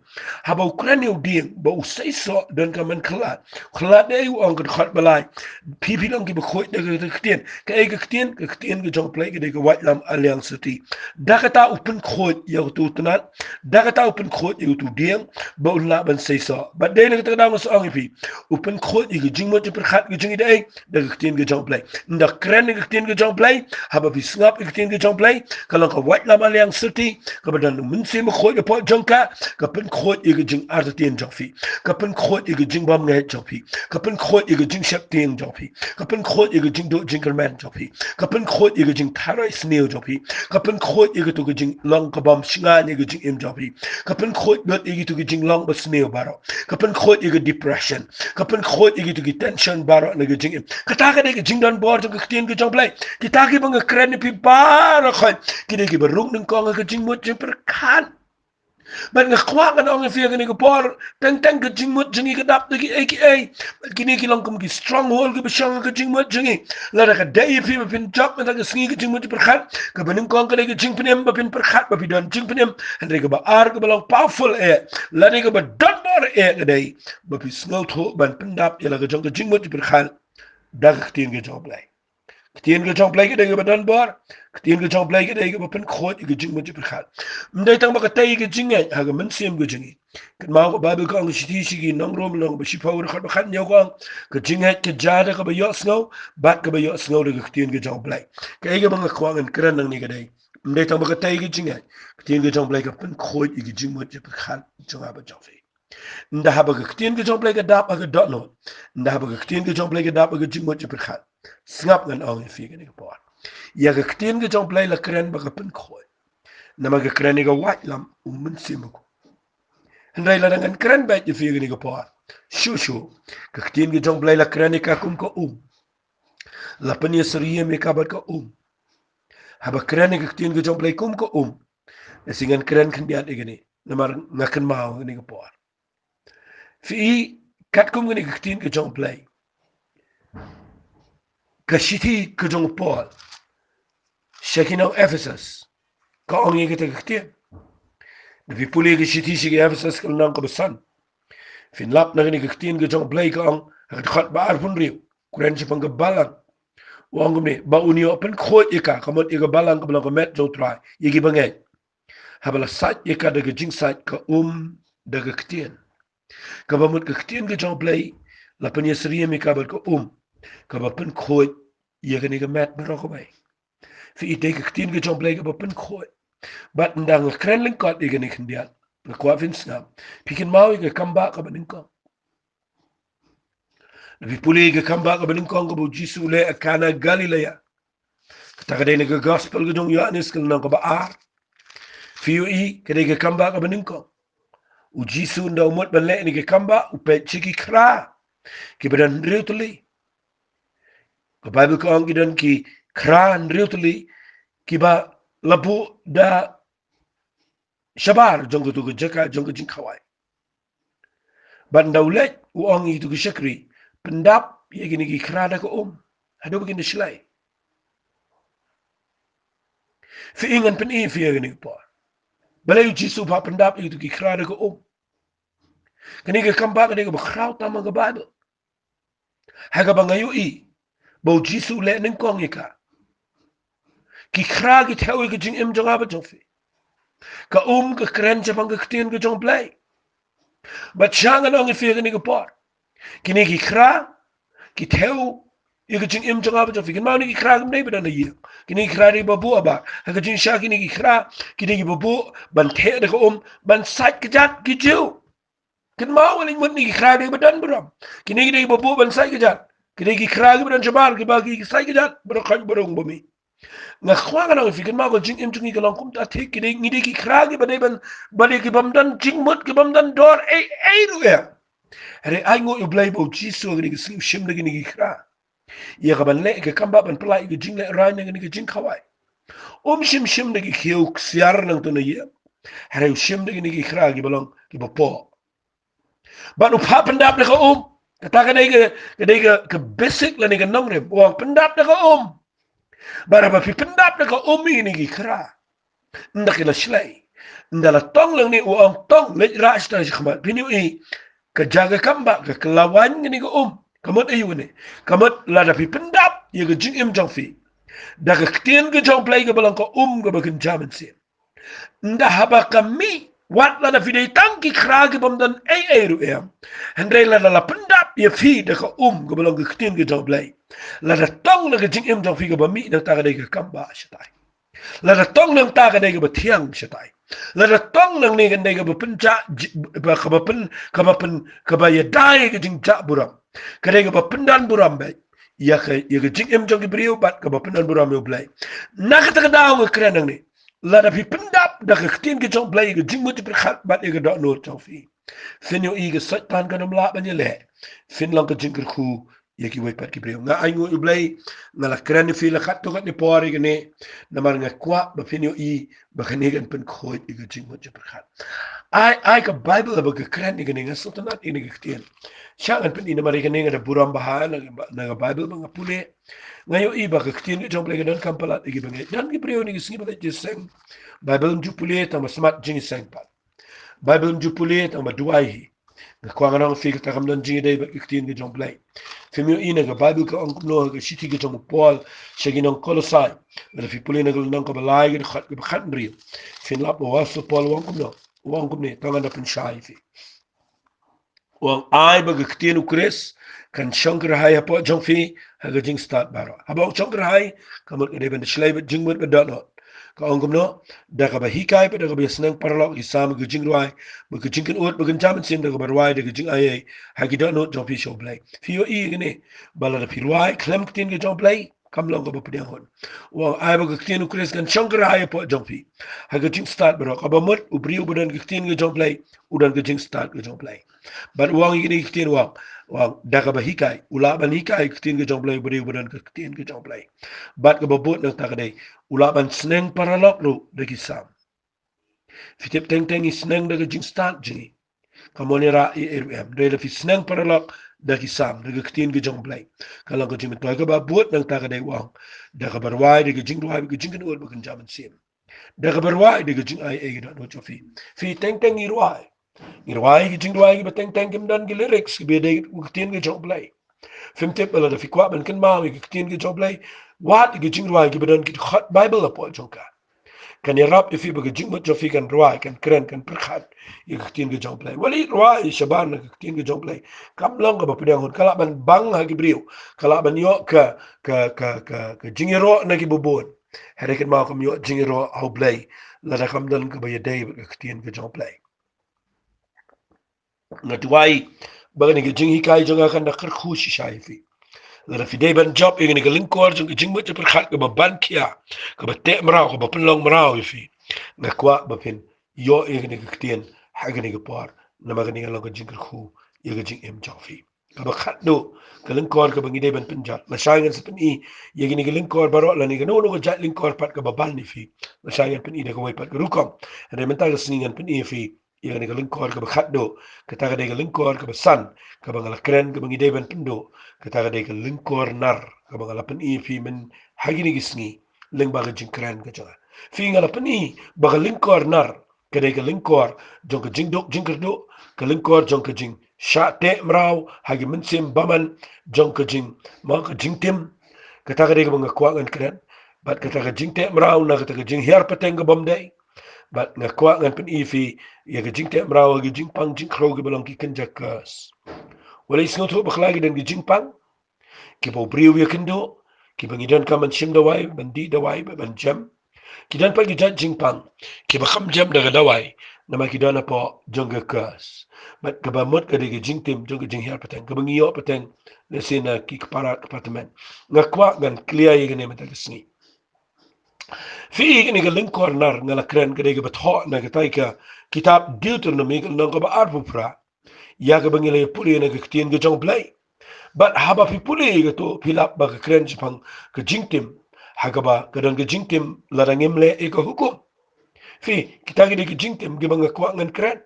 Haba u kren ïa u dieng ba u seisoh, don ka man khlad. Khlad ne ei? U ong ka dkhot ba lai, phi, phi long kiba khuid da ka ktien. Kaei ka ktien? Ka ktien ka jong U Blei ka dei ka waitlam aliang sati. Da kata u pynkhuid ïa utu u tnat, da kata u pynkhuid ïa utu u dieng, ba un lah ban seisoh. Bad dei na kata ka daw nga sa ong ïa phi, u pynkhuid ïa ka jingmut jingpyrkhat ka jong ngi da ei? Da ka ktien ka jong U Blei. Ynda kren ïa ka ktien ka jong U Blei, haba phi sngap ïa ka ktien ka jong U Blei, ka long ka waitlam aliang sati, kaba don u Mynsiem Bakhuid hapoh jong ka, ka pynkhuid ïa ka jingartatien jong phi, ka pynkhuid ïa ka jingbymngeit jong phi, ka pynkhuid ïa ka jingsheptieng jong phi, ka pynkhuid ïa ka jingduh jingkyrmen jong phi, ka pynkhuid ïa ka jingtharai sniew jong phi, ka pynkhuid ïa katu ka jinglong kabym shngaiñ ïa ka jingim jong phi, ka pynkhuid lut ïa kitu ki jinglong basniew baroh, ka pynkhuid ïa ka depression, ka pynkhuid ïa kitu ki tension baroh na ka jingim. Kata ka dei ka jingdon bor jong ka ktien ka jong U Blei. Kita kiba nga kren ïa phi baroh khoit, ki dei kiba rung nyngkong ha ka jingmut jingpyrkhat. Bad nga kwah ngan ong ïa phi ha kane ka por, teng teng ka jingmut jong ngi ka dap da kiei kiei. Bad kine ki long kum ki stronghold kiba shong ha ka jingmut jong ngi. Lada ka dei ïa phi ba phin jop mynta ka sngi ka jingmut jingpyrkhat, kaba nyngkong ka dei ka jingpynim, ba phin pyrkhat ba phi don jingpynim. Hynrei kaba ar kaba long powerful eh, lane kaba don bor eh, ka dei ba phi sngewthuh ban pyndap ïa la ka jong ka jingmut jingpyrkhat da ka ktien ka jong U Blei. Ktien ka jong U Blei ka dei kaba don bor. Ktien ka jong U Blei ka dei kaba pynkhuid ïa ka jingmut jingpyrkhat. Ym dei tang ba ka tei ka jingngeit ha ka mynsiem ka jong ngi. Kynmaw ka Baibl ka ong, shithi sha ki nong Rom, lynnong ba shiphew, dkhot ba khathynñiew ka ong, ka jingngeit ka jia da kaba ïohsngew, bad kaba ïohsngew da ka ktien ka jong U Blei. Kaei kaba nga kwah ngan kren nangne ka dei, ym dei tang ba ka tei ka jingngeit. Ktien ka jong U Blei ka pynkhuid ïa ka jingmut jingpyrkhat jong nga bad jong phi. Ynda haba ka ktien ka jong U Blei ka dap ha ka dohnud, ynda haba ka ktien ka jong U Blei ka dap ha ka jingmut jingpyrkhat, sngap, ngan ong ïa phi ha kane ka por, ïa ka ktien ka jong U Blei la kren ba ka pynkhuid. Namar ka kren ïa ka waitlam, u Mynsiem Bakhuid. Hynrei lada ngan kren beit ïa phi ha kane ka por, shuh shuh, ka ktien ka jong U Blei la kren ïa ka kum ka um. La pynïasyriem ïa ka bad ka um. Haba kren ïa ka ktien ka jong U Blei kum ka um, lehse ngan kren khyndiat ïa kane, namar nga kynmaw ha kane ka por. Phi i, katkum kane ka ktien ka jong U Blei, ka shithi ka jong u Paul sha ki nong Ephesus, ka ong ïa kata ka ktien. Da phi pule ka shithi sha ki Ephesus, ka lynnong kaba san, phin lap na kane ka ktien ka jong U Blei, ka ong ha ka dkhot ba arphew hynriew, kren shaphang ka balang. U ong kumne, ba un ïoh pynkhuid ïa ka, ka mut ïa ka balang kaba long ka met jong U Trai, ïa kiba ngeit, haba la sait ïa ka da ka jingsait ka um da ka ktien. Kaba mut ka ktien ka jong U Blei la pynïasyriem ïa ka bad ka um, kaba pynkhuid ïa kane ka met baroh kawei. Phi i, dei ka ktien ka jong U Blei kaba pynkhuid. Bad ynda nga kren lyngkot ïa kane khyndiat, nga kwah phin sngap. Phi kynmaw ïa ka kambah kaba nyngkong. Da phi pule ïa ka kambah kaba nyngkong kaba U Jisu u leh ha Kana Galilea, kata ka dei na ka gospel ka jong u Ïoannis, ka lynnong kaba ar. Phi ïohi, ka dei ka kambah kaba nyngkong. U Jisu ynda u mut ban leh ïa kane ka kambah, u peit sha ki khra kiba don hynriew tylli. Ka Baibl ka ong ki don ki khra hynriew tylli kiba la buh da shabar jong katu ka jaka jong ka jingkhawai. Bad ynda u leit, u ong ïa kitu ki shakri, pyndap ïa kine ki khra da ka um, haduh ba kin da shlei. Phi i, ngan pyni ïa phi ha kane ka por, balei U Jisu u pyndap ïa kitu ki khra da ka um. Kane ka kambah ka dei kaba khraw tam ha ka Baibl. Ha kaba nga ïohi ba U Jisu u leh nyngkong ïa ka. Ki khra ki thew ïa ka jingim jong nga bad jong phi. Ka um ka kren shaphang ka ktien ka jong U Blei. Bad sha ngan ong ïa phi ha kane ka por, kine ki khra ki thew ïa ka jingim jong nga bad jong phi. Kynmaw, kine ki khra kim dei ba don ha ïing. Kine ki khra dei ba buh abar. Ha ka jingshisha kine ki khra ki dei ba buh ban theh da ka um, ban sait kjat ki Jiw. Kynmaw, nga leit mut, kine ki khra dei ba don burom. Kine ki dei ba buh ban sait kjat. Ki dei ki khra kiba don shabar, kiba ki sait kjat, ba don khot, ba don ba mih. Nga kwah ngan ong ïa phi, kynmaw, ka jingim jong ngi ka long kumta thik. Ki dei, ngi dei ki khra kiba dei ban, ba dei ki bym don jingmut, ki bym don dor ei ei ruh em. Hynrei ai nguh ïa U Blei ba U Jisu ha kane ka sngi u shim da kine ki khra. Ïa ka ban leh ïa ka kam ba ban pynlait ïa ka jinglehrain na kane ka jingkhawai. Um shym shim da ki khiew ksiar nangta na ïing. Hynrei u shim da kine ki khra kiba long kiba poh. Bad u phah pyndap da ka um. Kata ka dei ka, ka dei ka, ka basic lane ka nongrim. U ong pyndap da ka um. Bad haba phi pyndap da ka um ïa kine ki khra, ynda ki la shlei, ynda la tong lang ne, u ong tong, leit rah shatai shakhmat. Phin ïohi ka jaka kam ba ka kylla waiñ kane ka um. Ka mut aïu ne? Ka mut lada phi pyndap ïa ka jingim jong phi da ka ktien ka jong U Blei kaba long ka um kaba kynja mynsiem, ynda haba ka mih, wat lada phi dei tang ki khra ki bym don ei ei ruh em, hynrei lada la pyndap ïa phi da ka um kaba long ka ktien ka jong U Blei, lada tong na ka jingim jong phi kaba mih, nangta ka dei ka kam ba shatai. Lada tong nangta ka dei kaba thiang shatai. Lada tong nangne ka dei kaba pynjah, ji-, ba, kaba pyn, kaba pyn, kaba ïada ïa ka jingjah burom. Ka dei kaba pyndon burom bad ïa ka, ïa ka jingim jong ki briew bad kaba pyndon burom ïa U Blei. Na kata ka daw nga kren nangne, lada phi pyndap da ka ktien ka jong U Blei ïa ka jingmut jingpyrkhat bad ïa ka dohnud jong phi, phin ïohi ka Soitan kan ym lah ban ïaleh. Phin long ka jingkyrkhu ïa kiwei pat ki briew. Nga ai nguh ïa U Blei, nga la kren ïa phi la katto katne por ïa kane, namar nga kwah ba phin ïohi ba kane kan pynkhuid ïa ka jingmut jingpyrkhat. Ai, ai ka Baibl ba ka kren ïa kane, nga sngewtynnat ïa kane ka ktien. Sha ngan pyni namar ïa kane nga da burom bha na, na ka Baibl ba nga pule. Nga ïohi ba ka ktien ka jong U Blei ka donkam palat ïa kiba ngeit. Don ki briew kine ki sngi ba leit jingïaseng, Baibl ym ju pule, tang ba smat jingïaseng pat. Baibl ym ju pule, tang ba duwai hi. Nga kwah ngan ong ïa phi, kata kam don jingïadei bad ka ktien ka jong U Blei. Phim ïohi na ka Baibl ka ong kumno ha ka shithi ka jong u Paul sha ki nong Kolosai, lada phi pule na ka lynnong kaba lai, ka dkhot kaba khathynriew, phin lap ba u Apostol Paul u ong kumno? U ong kumne, to ngan da pynshai ïa phi. U ong, ai ba ka ktien U Khrist kan shong kyrhai hapoh jong phi ha ka jingstad baroh. Haba ong shong kyrhai, ka mut ka dei ban da shlei bad jingmut bad dohnud. Ka ong kumno? Da kaba hikai bad da kaba ïasneng paralok ïa ki sam, ka jingrwai bad ka jingkynnoh bad ka kynja mynsiem, da kaba rwai da ka jingai ei ha ki dohnud jong phi sha U Blei. Phi ïohi ïa kane, ba lada phi rwai khlem ktien ka jong U Blei, kam long kaba pdiang hun. U ong, ai ba ka ktien U Khrist kan shong kyrhai hapoh jong phi ha ka jingstad baroh. Kaba mut u briew ba don ka ktien ka jong U Blei, u don ka jingstad ka jong U Blei. Bad u ong ïa kine ki ktien, u ong, u ong, da kaba hikai, u lah ban hikai ka ktien ka jong U Blei u briew ba don ka ktien ka jong U Blei. Bad kaba bud nangta ka dei, u lah ban sneng paralok ruh da ki sam. Phi tip, teng teng ngi sneng da ka jingstad jong ngi. Kam wanrah ei ei ruh em. Hynrei lada phi sneng paralok da ki sam, da ka ktien ka jong U Blei, ka long ka jingmyntoi. Kaba bud nangta ka dei, u ong, da kaba rwai da ka jingrwai bad ka jingkynnoh bad ka kynja mynsiem. Da kaba rwai da ka jingai ei ka dohnud jong phi. Phi, teng teng ngi rwai. Ngi rwai ki jingrwai kiba teng teng, kim don ki lyrics kiba ïadei bad ka ktien ka jong U Blei. Phim tip, ba lada phi kwah ban kynmaw ïa ka ktien ka jong U Blei, wad ïa ki jingrwai kiba don ki dkhot Baibl hapoh jong ka. Kan ïarap ïa phi ba ka jingmut jong phi kan rwai, kan kren, kan pyrkhat ïa ka ktien ka jong U Blei. Wat leit rwai shabar na ka ktien ka jong U Blei, kam long kaba pdiang hun. Ka lah ban bang ha ki briew, ka lah ban ïoh ka, ka, ka, ka, ka jingïaroh na kiba bun. Hynrei kynmaw, kam ïoh jingïaroh ha U Blei lada kam don kaba ïadei bad ka ktien ka jong U Blei. Nga duwai ba kane ka jinghikai jong nga kan da kyrkhu shisha ïa phi. Lada phi dei ban jop ïa kane ka lyngkor jong ka jingmut jingpyrkhat kaba ban khia, kaba teh mraw, kaba pynlong mraw ïa phi, nga kwah ba phin ïoh ïa kane ka ktien ha kane ka por, namar kane kan long ka jingkyrkhu ïa ka jingim jong phi. Kaba khatduh, ka lyngkor kaba ngi dei ban pynjot. Lashai ngan sa pyni ïa kine ki lyngkor baroh, lane kano kano ka jait lyngkor pat kaba ban ïa phi. Lashai ngan pyni da kawei pat ka rukom. Hynrei mynta ka sngi ngan pyni ïa phi ïa kane ka lyngkor kaba khatduh. Kata ka dei ka lyngkor kaba san, kaba nga la kren, kaba ngi dei ban pynduh. Kata ka dei ka lyngkor nar, kaba nga la pyni ïa phi myn ha kine ki sngi lyngba ka jingkren ka jong nga. Phi, nga la pyni ba ka lyngkor nar ka dei ka lyngkor jong ka jingduk jingkyrduh, ka lyngkor jong ka jingshah teh mraw ha ki mynsiem bymman, jong ka jing, ma, ka jingtim. Kata ka dei kaba nga kwah ngan kren. Bad kata ka jingteh mraw na kata ka jinghiar pateng kabym dei. Bad nga kwah ngan pyni ïa phi ïa ka jingteh mraw ha ki jingpang jingkhrew kiba long ki kynja curse. Wat leit sngewthuh bakla, ki don ki jingpang. kiba u briew ïakynduh, kiba ngi donkam ban shim dawai, ban dih dawai, ban jem. Ki don pat ki jait jingpang kiba kham jem da ka dawai, namar ki don hapoh jong ka curse. Bad kaba mut ka dei ka jingtim jong ka jinghiar pateng, kaba ngi ïoh pateng lehse na ki kpara ka pateng. Nga kwah ngan clear ïa kane mynta ka sngi. Phi i kane ka lyngkor nar nga la kren ka dei kaba thoh na katai ka kitab Deuteronomi ka lynnong kaba arphew phra, ïa kaba ngi la ïa pule na ka ktien ka jong U Blei. Bad haba phi pule ïa kato phi lap ba ka kren shaphang ka jingtim, ha kaba ka don ka jingtim lada ngim leh ïa ka hukum. Phi, kita ki dei ka jingtim kiba nga kwah ngan kren.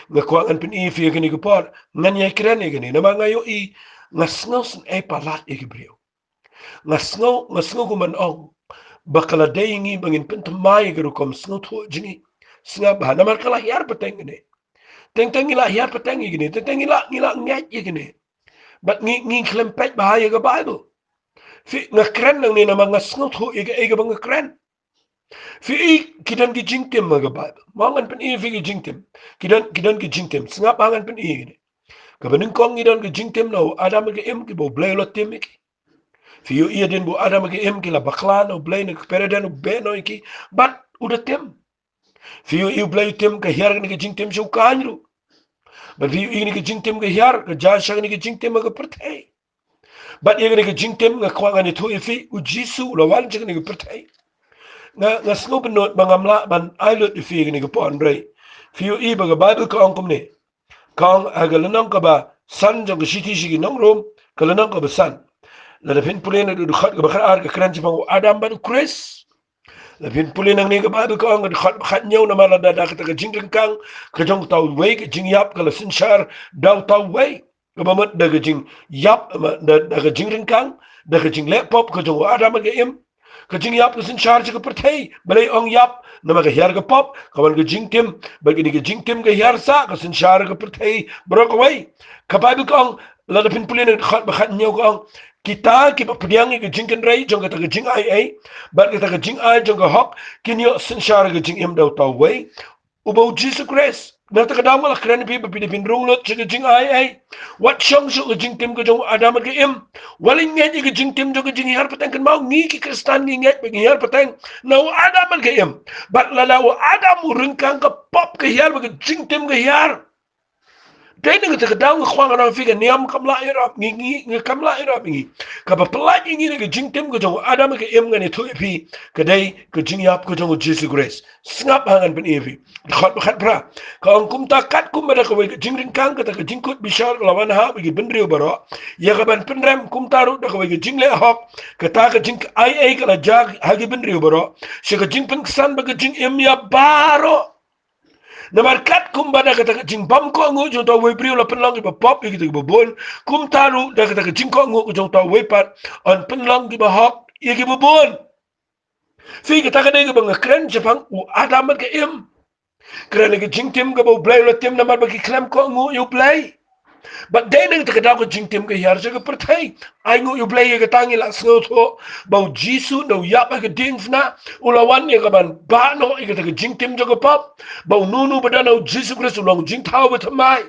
Nga kwah ngan pyni ïa phi ïa kane ka por, ngan ïai kren ïa kane namar nga ïohi, nga sngew sngewsih palat ïa ki briew. Nga sngew, nga sngew kumban ong ba ka la dei ïa ngi ba ngin pynthymmai ïa ka rukom sngewthuh jong ngi. Sngap bha, namar ka la hiar pateng kane. Teng teng ngi la hiar pateng ïa kane, teng teng ngi la, ngi la ngeit ïa kane. Bad ngi, ngi khlem peit bha ïa ka Baibl. Phi, nga kren nangne namar nga sngewthuh ïa kaei kaba nga kren. Phi i, ki don ki jingtim ha ka Baibl. Mo ngan pyni ïa phi ki jingtim. Ki don, ki don ki jingtim. Sngap bha, ngan pyni ïa kane. Kaba nyngkong ngi don ki jingtim na u Adam bad ka Im kiba U Blei u la tim ïa ki. Phi ïohi hadien ba u Adam bad ka Im ki la bakla na U Blei na ka paradais, u beh noh ïa ki. Bad u da tim. Phi ïohi U Blei u tim ka hiar kane ka jingtim sha u kaiñ ruh. Bad phi ïohi kane ka jingtim ka hiar ka jia sha kane ka jingtim ha ka pyrthei. Bad ïa kane ka jingtim nga kwah ngan ïathuh ïa phi, U Jisu u la wan sha kane ka pyrthei. Nga, nga sngew bynnud ba ngam lah ban ai lut ïa phi ïa kane ka por, hynrei phi ïohi ba ka Baibl ka ong kumne. Ka ong ha ka lynnong kaba san jong ka shithi sha ki nong Rom, ka lynnong kaba san. Lada phin pule na ka dkhot kaba khatar ka kren shaphang u Adam bad u Khrist. Lada phin pule nangne ka Baibl ka ong ka dkhot ba khathynñiew, namar lada da kata ka jingryngkang ka jong uta uwei ka jingïap ka la synshar da uta uwei. Kaba mut da ka jingïap, da, da ka jingryngkang, da ka jingleh pop ka jong u Adam bad ka Im. Ka jingïap ka synshar sha ka pyrthei, balei ong ïap, namar ka hiar ka pop, ka wan ka jingtim, bad kane ka jingtim ka hiar sah, ka synshar ka pyrthei baroh kawei. Ka Baibl ka ong, lada phin pule na ka dkhot ba khathynñiew ka ong, kita kiba pdiang ïa ka jingkynrei jong kata ka jingai ei, bad kata ka jingai jong ka hok, kin ïoh synshar ka jingim da uta uwei, uba u Jisu Khrist. Na kata ka daw nga la kren ïa phi ba phi dei phin rung lut sha ka jingai ei. Wat shong shuh ka jingtim ka jong u Adam bad ka Im. Wat leit ngeit ïa ka jingtim jong ka jinghiar pateng, kynmaw ngi ki Khristan ngi ngeit ba ngi hiar pateng na u Adam bad ka Im. Bad lada u Adam u ryngkang, ka pop ka hiar bad ka jingtim ka hiar. Dei na kata ka daw nga kwah ngan ong ïa phi, ka niam kam lah ïarap ngi, ngi, ngi kam lah ïarap ngi. Kaba pyllait ïa ngi na ka jingtim ka jong u Adam bad ka Im, ngan ïathuh ïa phi, ka dei ka jingïap ka jong u Jisu Khrist. Sngap bha, ngan pyni ïa phi. Dkhot ba khatphra. Ka ong, kumta katkum ba da kawei ka jingryngkang kata ka jingkut bishar ka la wan ha ki bynriew baroh, ïa kaban pynrem, kumta ruh da kawei ka jingleh hok kata ka jingai ei ka la jia ha ki bynriew baroh, sha ka jingpynksan bad ka jingim ïa baroh. Namar katkum ba da kata ka jingbymkohnguh jong uta uwei briew la pynlong kiba pop ïa kita kiba bun, kumta ruh da kata ka jingkohnguh jong uta uwei pat yn pynlong kiba hok ïa kiba bun. Phi, kata ka dei kaba nga kren shaphang u Adam bad ka Im. Kren ïa ka jingtim kaba U Blei u la tim namar ba ki khlem kohnguh ïa U Blei. Bad dei na kata ka daw ka jingtim ka hiar sha ka pyrthei. Ai nguh ïa U Blei ïa kata, ngi la sngewthuh ba u Jisu, haba u ïap ha ka diengphna, u la wan ïa kaban bah noh ïa kata ka jingtim jong ka pop. Ba uno uno ba don ha u Jisu Khrist u long u jingthaw bathymmai.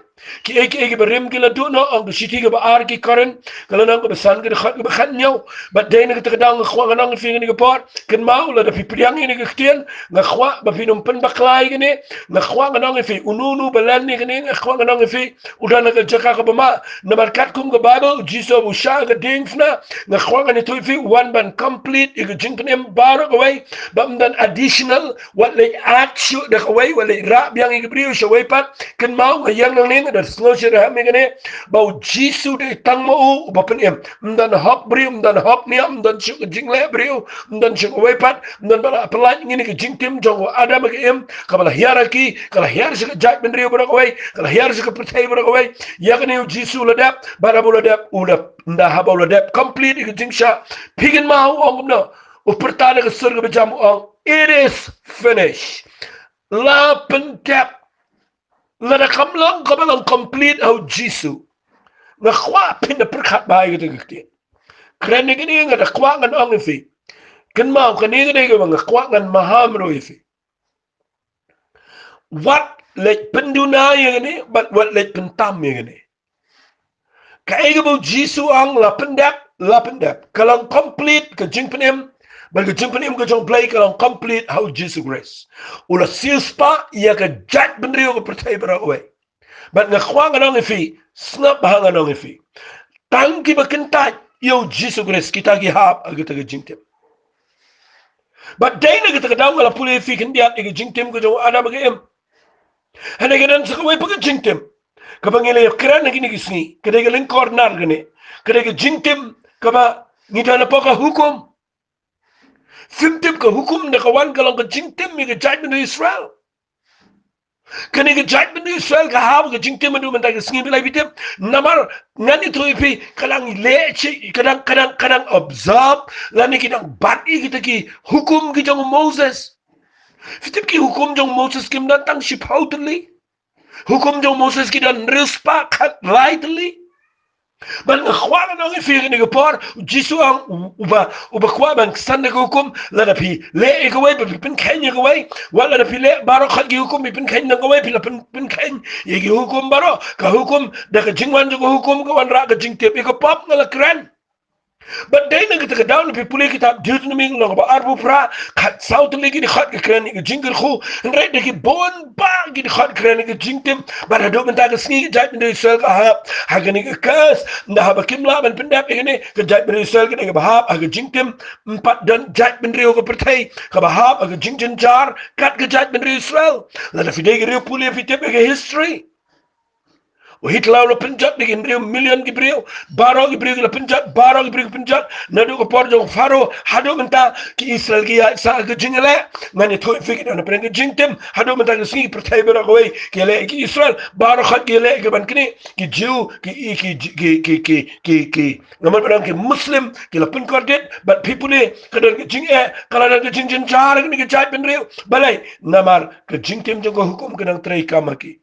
Kiei kiei kiba rim ki la duh noh, ong ka shithi kaba ar ki Korinth, ka lynnong kaba san, ka dkhot kaba khathynñiew. Bad dei na kata ka daw nga kwah ngan ong ïa phi kane ka por, kynmaw lada phi pdiang ïa kane ka ktien, nga kwah ba phin ym pynbakla ïa kane. Nga kwah ngan ong ïa phi, uno uno ba len ïa kane, nga kwah ngan ong ïa phi, u don ha ka jaka kaba ma. Namar katkum ka Baibl, u Jisu haba u shah ha ka diengphna, nga kwah ngan ïathuh ïa phi, u wan ban complete ïa ka jingpynim baroh kawei, ba ym don additional, wat leit add shuh da kawei, wat leit rah biang ïa ki briew sha kawei pat. Kynmaw, nga ïeng nangne, nga da sngewsih ïa kane, ba u Jisu dei tang ma u uba pynim. Ym don hok briew, ym don hok niam, ym don shuh ka jingleh briew, ym don shuh kawei pat, ym don ba la pyllait ïa ngi na ka jingtim jong u Adam bad ka Im, kaba la hiar ha ki, ka la hiar sha ka jaitbynriew baroh kawei, ka la hiar sha ka pyrthei baroh kawei. Ïa kane u Jisu u la dep, bad haba u la dep, u la, ynda haba u la dep complete ïa ka jingshah, phi kynmaw u ong kumno? U pyrta da ka sur kaba jam, u ong, "It is finished." La pyndep. Lada kam long kaba long complete ha u Jisu, nga kwah phin da pyrkhat bha ïa kata ka ktien. Kren ïa kane, nga da kwah ngan ong ïa phi. Kynmaw, kane ka dei kaba nga kwah ngan maham ruh ïa phi. Wat leit pynduna ïa kane, bad wat leit pyntam ïa kane. Kaei kaba u Jisu u ong la pyndep, la pyndep, ka long complete ka jingpynim, bad ka jingpynim ka jong U Blei ka long complete ha U Jisu Khrist. U la siewspah ïa ka jaitbynriew ka pyrthei baroh kawei. Bad nga kwah ngan ong ïa phi, sngap bha ngan ong ïa phi. Tang kiba kyntait ïa U Jisu Khrist kita ki hap ha kata ka jingtip. Bad dei na kata ka daw nga la pule ïa phi khyndiat ïa ka jingtim ka jong u Adam bad ka Im. Hynrei ka don sa kawei pat ka jingtim kaba ngi la ïa kren ha kine ki sngi, ka dei ka lyngkor nar kane, ka dei ka jingtim kaba ngi don hapoh ka hukum. Phim tip ka hukum da ka wan ka long ka jingtim ïa ka jaitbynriew Israel. Kane ka jaitbynriew Israel ka hap ka jingtim haduh mynta ka sngi, balei phi tip? Namar ngan ïathuh ïa phi, ka dang leh shi, ka dang, ka dang, ka dang observe lane ki dang bat ïa kita ki hukum ki jong u Moses. Phi tip ki hukum jong u Moses kim don tang shiphew tylli. Hukum jong u Moses ki don hynriew spah khatlai tylli. Bad nga kwah ngan ong ïa phi ha kane ka por, U Jisu u ong, u, uba, uba kwah ban ksan da ka hukum, lada phi leh ïa kawei, ba phi pynkheiñ ïa kawei, wat lada phi leh baroh khoit ki hukum, phi pynkheiñ da kawei, phi la pyn, pynkheiñ ïa ki hukum baroh. Ka hukum, da ka jingwan jong ka hukum, ka wanrah ka jingtip ïa ka pop, nga la kren. Bad dei na kata ka daw lada phi pule kitab Deuteronomy lynnong ba arphew phra, khatsaw tylli ki dkhot ka kren ïa ka jingkyrkhu, hynrei da ki bun bah ki dkhot kren ïa ka jingtim. Bad haduh mynta ka sngi ka jaitbynriew Israel ka hap ha kane ka curse, nda haba kim lah ban pyndep ïa kane, ka jaitbynriew Israel ka dei kaba hap ha ka jingtim. Ym pat don jaitbynriew ha ka pyrthei kaba hap ha ka jingjynjar kat ka jaitbynriew Israel. Lada phi dei ka riew pule phi tip ïa ka history. U Hitler u la pynjot da ki hynriew million ki briew. Baroh ki briew ki la pynjot, baroh ki briew ki pynjot. Naduh ka por jong u Pharaoh haduh mynta ki Israel ki ïaid sah ha ka jingïaleh. Ngan ïathuh ïa phi ki don hapdeng ka jingtim. Haduh mynta ka sngi ki pyrthei baroh kawei ki ïaleh ïa ki Israel. Baroh khoit ki ïaleh ïa ki ban kine, ki Jiw, ki, ki, ki, ki, ki, ki, ki, nga mut ba dang ki Muslim, ki la pynkordit. Bad phi pule, ka don ka jingeh, ka la don ka jingjynjar ha kane ka jaitbynriew. Balei? Namar ka jingtim jong ka hukum ka dang trei kam ha ki.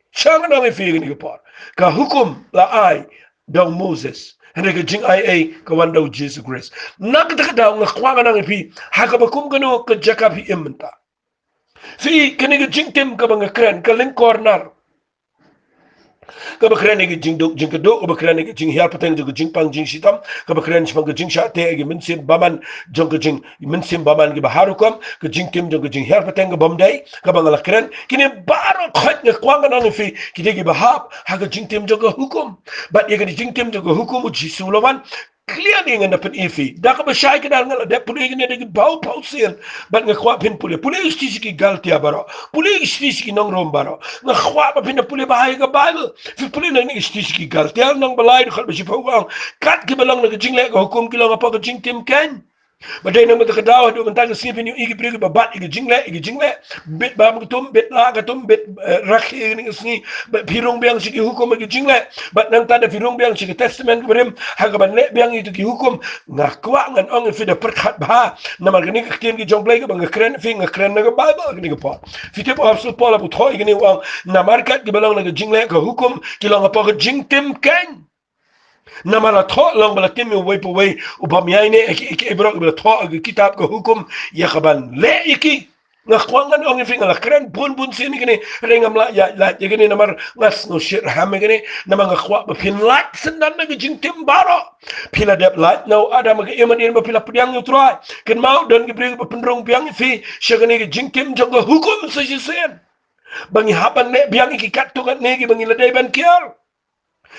Sha ngan ong ïa phi ha kane ka por, ka hukum la ai da u Moses, hynrei ka jingai ei ka wan da u Jisu Khrist. Na kata ka daw nga kwah ngan ong ïa phi, ha kaba kum kano ka jaka phi im mynta. Phi, kane ka jingtim kaba nga kren, ka lyngkor nar, kaba kren ïa ka jingduk jingkyrduh, kaba kren ïa ka jinghiar pateng jong ka jingpang jingshitom, kaba kren shaphang ka jingshah teh ïa ki mynsiem bymman jong ka jing, mynsiem bymman kiba har rukom, ka jingtim jong ka jinghiar pateng kabym dei, kaba nga la kren. Kine baroh khoit nga kwah ngan ong ïa phi, ki dei kiba hap ha ka jingtim jong ka hukum. Bad ïa ka jingtim jong ka hukum u Jisu u la wan. Clear ne ngan da pyni ïa phi. Da kaba shai kdar nga la dep pule ïa kine da ki baphew sien. Bad nga kwah phin pule. Pule ïa ki shithi sha ki Galatia baroh. Pule ïa ki shithi sha ki nong Rom baroh. Nga kwah ba phin da pule bha ïa ka Baibl. Phi pule nangne ïa ki shithi sha ki Galatia lynnong ba lai dkhot ba shiphew ka ong, kat kiba long na ka jingleh ka hukum ki long hapoh ka jingtim keiñ. Ba dei na kata ka daw haduh mynta ka sngi phin ïohi ki briew kiba bat ïa ka jingleh, ïa ka jingleh. Bit bam ka tum, bit lah ka tum, bit, eh, rakhe ïa kane ka sngi. Bad phi rung biang sha ki hukum ïa ka jingleh. Bad nangta da phi rung biang sha ka Testament kaba rim ha kaban leh biang ïa kito ki hukum. Nga kwah ngan ong ïa phi da pyrkhat bha. Namar kane ka ktien ka jong U Blei kaba nga kren ïa phi, nga kren na ka Baibl kane ka por. Phi tip u Apostol Paul haba u thoh ïa kane u ong, namar kat kiba long na ka jingleh ka hukum ki long hapoh ka jingtim keiñ. Namar la thoh long ba la tim ïa uwei pa uwei u bym ïaineh ïa ki, ïa ki, ïa baroh kiba la thoh ha ka kitab ka hukum ïa kaban leh ïa ki. Nga kwah ngan ong ïa phi, nga la kren bun bun sien ïa kane, hynrei ngam lah ïaid lait ïa kane namar nga sngewsih ham ïa kane, namar nga kwah ba phin lait syndon na ka jingtim baroh. Phi la dep lait na u Adam bad ka Im hadien ba phi la pdiang ïa u Trai. Kynmaw don ki briew kiba pynrung biang ïa phi sha kane ka jingtim jong ka hukum sa shisien. Ba ngi hap ban leh biang ïa ki katto katne kiba ngi la dei ban kiar.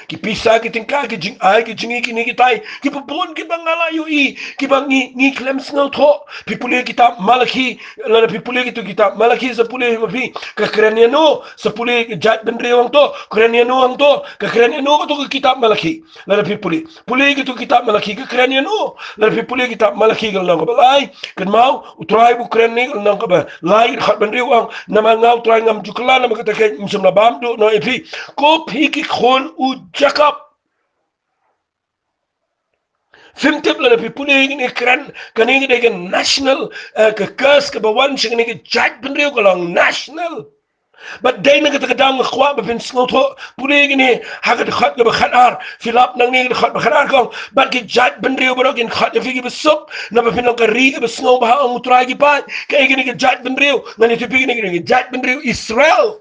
Ki pisa, ki tyngka, ki jingai, ki jingi, kine kitai, kiba bun kiba nga la ïohi, kiba ngi, ngi khlem sngewthuh. Phi pule kitab Malakhi, lada phi pule kito kitab Malakhi, sa pule ma phi, ka kren ïa no, sa pule ka jaitbynriew hangto, kren ïa no hangto, ka kren ïa no kato ka kitab Malakhi. Lada phi pule, pule kito kitab Malakhi, ka kren ïa no. Lada phi pule kitab Malakhi ka lynnong kaba lai, kynmaw, u Trai u kren ïa kane ka lynnong kaba lai, ka dkhot ba hynriew u ong, namar nga u Trai ngam ju kylla namar kata kein, ym shym la bam duh noh ïa phi, ko phi ki khun u Jakob. Phim tip lada phi pule ïa kane ka kren, kane ka dei ka national, eh, ka curse kaba wan sha kane ka jaitbynriew, ka long national. Bad dei na kata ka daw nga kwah ba phin sngewthuh. Pule ïa kane ha ka dkhot kaba khatar. Phi lap nangne ka dkhot ba khatar ka ong, bad ki jaitbynriew baroh kin khot ïa phi kiba suk, naba phin long ka ri kaba sngewbha, ong u Trai ki paid. Kaei kane ka jaitbynriew? Ngan ïathuh ïa phi, kane ka jaitbynriew Israel.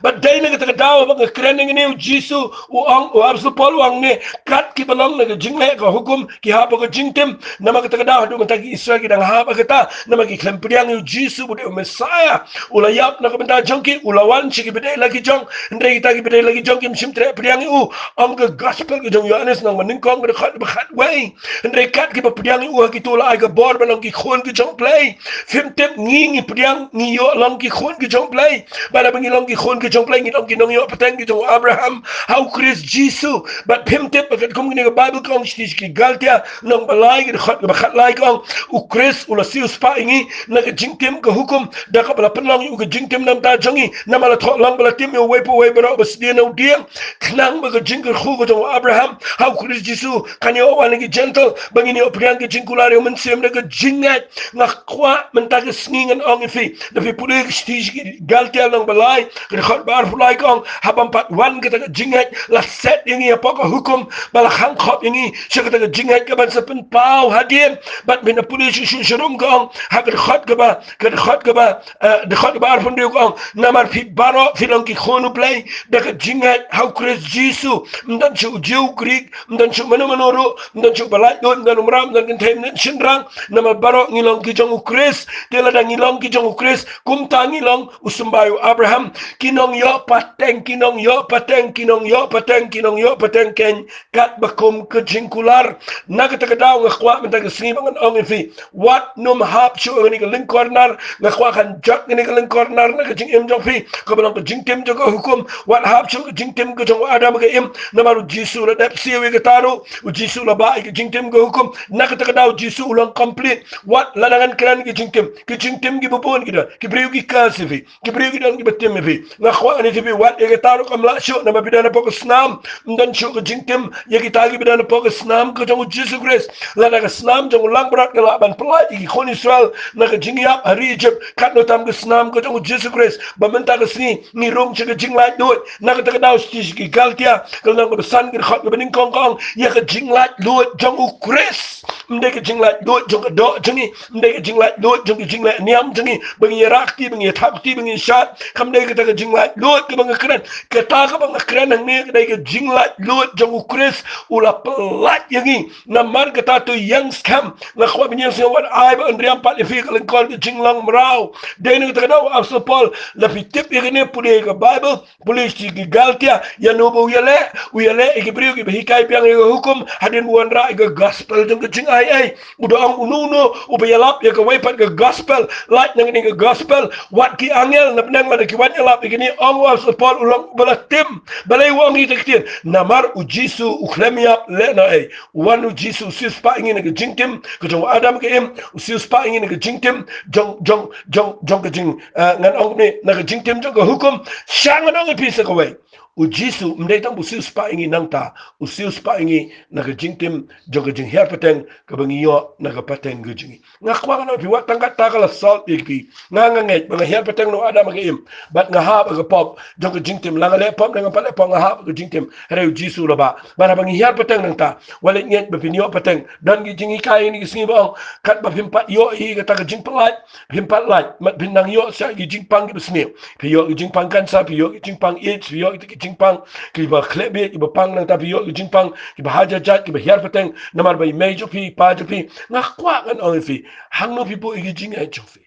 Bad dei na kata ka daw ba nga kren ïa ngi ne u Jisu, u ong, u Apostol Paul u ong ne, kat kiba long na ka jingleh ka hukum, ki hap ha ka jingtim, namar kata ka daw haduh mynta ki Israel ki dang hap ha kata, namar ki khlem pdiang ïa u Jisu ba u dei u Messiah, u la ïap na ka bynta jong ki, u la wan sha kiba dei la ki jong, hynrei kita kiba dei la ki jong kim shym treh pdiang ïa u, ong ka gospel ka jong u Ïoannis lynnong ba nyngkong ka dkhot ba khatwei. Hynrei kat kiba pdiang ïa u ha kito la ai ka bor ban long ki khun ki jong U Blei. Phim tip ngi ngi pdiang ngi ïoh long ki khun ki jong U Blei. Bad haba ngi long ki khun ki jong U Blei ngi long ki nongïoh pateng ki jong u Abraham ha u Khrist Jisu. Bad phim tip ba katkum kine ka Baibl ka ong sha ki Galtia lynnong ba lai ka dkhot kaba khatlai ka ong u Khrist u la siewspah ïa ngi na ka jingtim ka hukum da kaba la pynlong ïa u ka jingtim na ka bynta jong ngi. Namar la thoh lang ba la tim ïa uwei pa uwei baroh ba sdien na u dieng. Khnang ba ka jingkyrkhu ka jong u Abraham ha u Khrist Jisu kan ïoh wan ha ki Jentil ba ngin ïoh pdiang ka jingkular ïa u Mynsiem da ka jingngeit. Nga kwah mynta ka sngi ngan ong ïa phi, da phi pule ka shithi sha ki Galtia lynnong ba lai ka dkhot ba arphew lai ka ong, haba ym pat wan kata ka jingngeit la set ïa ngi hapoh ka hukum, ba la khang khop ïa ngi sha kata ka jingngeit kaban sa pynpaw hadien. Bad mynta pule shuh shuh sha Rom ka ong ha ka dkhot kaba, ka dkhot kaba, eh, dkhot kaba arphew hynriew ka ong, namar phi baroh phi long ki khun U Blei da ka jingngeit ha u Khrist Jisu. Ym don shuh u Jiw u Grik, ym don shuh mano mano ruh, ym don shuh ba laitluid, ym don u mraw, ym don kynthei, ym don shynrang, namar baroh ngi long ki jong u Khrist. Te lada ngi long ki jong u Khrist, kumta ngi long u symbai u Abraham, ki nongïoh pateng, ki nongïoh pateng, ki nongïoh pateng, ki nongïoh pateng keiñ, katba kum ka jingkular. Na kata ka daw nga kwah mynta ka sngi ba ngan ong ïa phi, wat nym hap shuh ha kane ka lyngkor nar. Nga kwah kan jot kane ka lyngkor nar na ka jingim jong phi kaba long ka jingtim jong ka hukum. Wat hap shuh ka jingtim ka jong u Adam ha ka im, namar u Jisu u la dep siew ïa kata ruh. U Jisu u la bah ïa ka jingtim ka hukum. Na kata ka daw u Jisu u long complete. Wat lada ngan kren ka jingtim, ka jingtim kiba bun ki don, ki briew ki curse ïa phi, ki briew ki don kiba tim ïa phi. Nga kwah ngan ïathuh ïa phi, wat ïa kata ruh kam lah shuh, namar phi don hapoh ka snam. Ym don shuh ka jingtim ïa kita kiba don hapoh ka snam ka jong u Jisu Khrist. Lada ka snam jong u langbrot ka lah ban pyllait ïa ki khun Israel na ka jingïap ha ri Egypt, katno tam ka snam ka jong u Jisu Khrist. Ba mynta ka sngi ngi rung sha ka jinglaitluid. Na kata ka daw shithi sha ki Galtia ka lynnong kaba san ka dkhot kaba nyngkong ka ong, ïa ka jinglaitluid jong u Khrist. Ym dei ka jinglaitluid jong ka doh jong ngi, ym dei ka jinglaitluid jong ka jingleh niam jong ngi, ba ngi ïarap kti, ba ngi ïatap kti, ba ngi ïashad. Kam dei kata ka jinglaitluid kaba nga kren. Kata kaba nga kren hangne ka dei ka jinglaitluid jong u Khrist, u la pyllait ïa ngi. Namar kata to ïeng skhem. Nga kwah ban ïeng skhem, wat ai ba yn riam pat ïa phi ka lyngkor ka jinglong mraw. Dei na kata ka daw u Apostol Paul, lada phi tip ïa kane, pule ïa ka Baibl, pule sha ki Galtia, ïa uno ba u ïaleh, u ïaleh ïa ki briew kiba hikai biang ïa ka hukum, hadien ba u wanrah ïa ka gospel jong ka jingaiei. U da ong uno uno uba ïalap ïa kawei pat ka gospel, lait na kane ka gospel, wat ki angel na bneng lada ki wan ïalap ïa kane, ong u Apostol Paul, u long uba la tim. Balei u ong kita ki ktien? Namar u Jisu u khlem ïap lehnohei. U wan u Jisu u siewspah ïa ngi na ka jingtim ka jong u Adam ha ka im, u siewspah ïa ngi na ka jingtim jong, jong, jong, jong ka jing, eh, ngan ong ne, na ka jingtim jong ka hukum. Sha ngan ong ïa phi sa kawei. U Jisu ym dei tang ba u siewspah ïa ngi nangta, u siewspah ïa ngi na ka jingtim jong ka jinghiar pateng kaba ngi ïoh na ka pateng ka jong ngi. Nga kwah ngan ong ïa phi, wat tang kata ka la solve ïa phi. Nga, nga ngeit ba nga hiar pateng na u Adam ha ka im, bad nga hap ha ka pop jong ka jingtim. La nga leh pop ne ngam pat leh pop, nga hap ha ka jingtim. Hynrei u Jisu u la bah. Bad haba ngi hiar pateng nangta, wat leit ngeit ba phin ïoh pateng. Don ki jinghikai ha kine ki sngi ba ong, katba phim pat ïoh ïa kata ka jingpyllait, phim pat lait, mat phin nang ïoh sa ki jingpang kiba sniew. Phi ïoh ki jingpang cancer, phi ïoh ki jingpang AIDS, phi ïoh ki jingpang kiba khleh bieit, kiba pang nangta, phi ïoh ki jingpang kiba ha jait jait, kiba hiar pateng namar ba i mei jong phi, i pa jong phi. Nga kwah ngan ong ïa phi, hangno phi buh ïa ki jingngeit jong phi?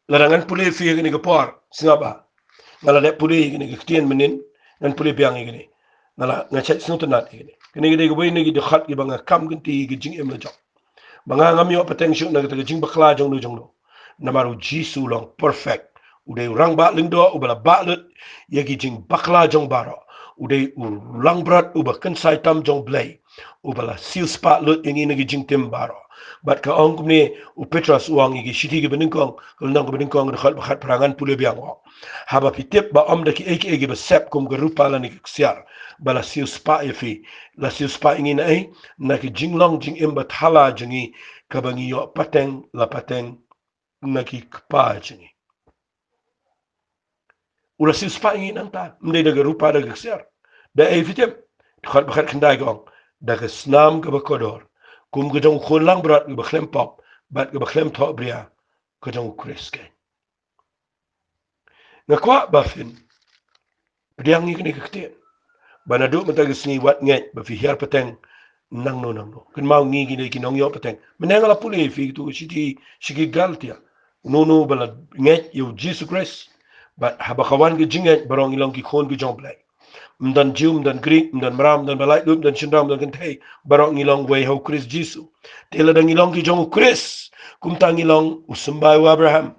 Lada ngan pule ïa phi ha kane ka por, sngap bha. Nga la dep pule ïa kane ka ktien mynnin, ngan pule biang ïa kane. Nga la, nga shait sngewtynnat ïa kane. Kane ka dei kawei na ki dkhot kiba nga kam kynti ïa ka jingim la jong. Ba nga ngam ïoh pateng shuh na kata ka jingbakla jong no jong no. Namar u Jisu u long perfect. U dei u Rangbah Lyngdoh uba la bah lut ïa ki jingbakla jong baroh. U dei u langbrot uba kynsai tam jong Blei, uba la siewspah lut ïa ngi na ki jingtim baroh. Bad ka ong kumne u Petros, u ong ïa ki shithi kiba nyngkong, ka lynnong kaba nyngkong, ka dkhot ba khatphra, ngan pule biang, u ong, haba phi tip ba ym da kiei kiei kiba sep kum ka rupa lane ka ksiar ba la siewspah ïa phi, la siewspah ïa ngi na ei? Na ka jinglong jingim bathala jong ngi kaba ngi ïoh pateng la pateng na ki kpa jong ngi. U la siewspah ïa ngi nangta, ym dei da ka rupa da ka ksiar. Da ei phi tip? Dkhot ba khatkhyndai ka ong, da ka snam kaba kordor, kum ka jong u khun langbrot kaba khlem pop bad kaba khlem thohbria, ka jong u Khrist keiñ. Nga kwah ba phin pdiang ïa kane ka ktien. Ba naduh mynta ka sngi wat ngeit ba phi hiar pateng nangno nangno. Kynmaw ngi ki dei ki nongïoh pateng. Mynne nga la pule ïa phi kito ki shithi sha ki Galatia. Uno uno ba la ngeit ïa u Jisu Khrist. Bad haba ka wan ka jingngeit baroh ngi long ki khun ki jong u Blei. Ym don Jiw, ym don Grik, ym don mraw, ym don ba laitluid, ym don shynrang, ym don kynthei. Baroh ngi long wei ha u Khrist Jisu. Te lada ngi long ki jong u Khrist, kumta ngi long u symbai u Abraham.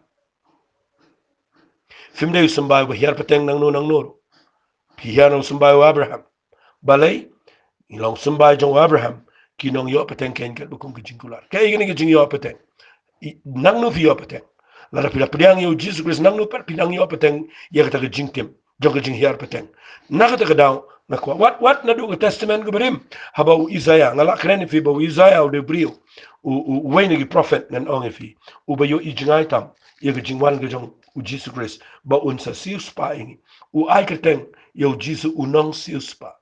Phim dei u symbai uba hiar pateng nangno nangno ruh. Phi hiar na u symbai u Abraham. Balei? Ngi long symbai jong u Abraham. Ki nongïoh pateng kein katba kum ki jingkular. Kaei kane ka jingïoh pateng? I, nangno phi ïoh pateng? Lada phi la pdiang ïa u Jisu Khrist nangno pat phi nang ïoh pateng ïa kata ka jingtim jong ka jinghiar pateng. Na kata ka daw nga kwah wat, wat naduh ka Testament kaba rim. Haba u Isaiah, nga la kren ïa phi ba u Isaiah u dei u briew, u, u, uwei na ki prophet ngan ong ïa phi, uba ïohi jngai tam ïa ka jingwan ka jong u Jisu Khrist, ba un sa siewspah ïa ngi. U ai kyrteng ïa u Jisu u nongsiewspah.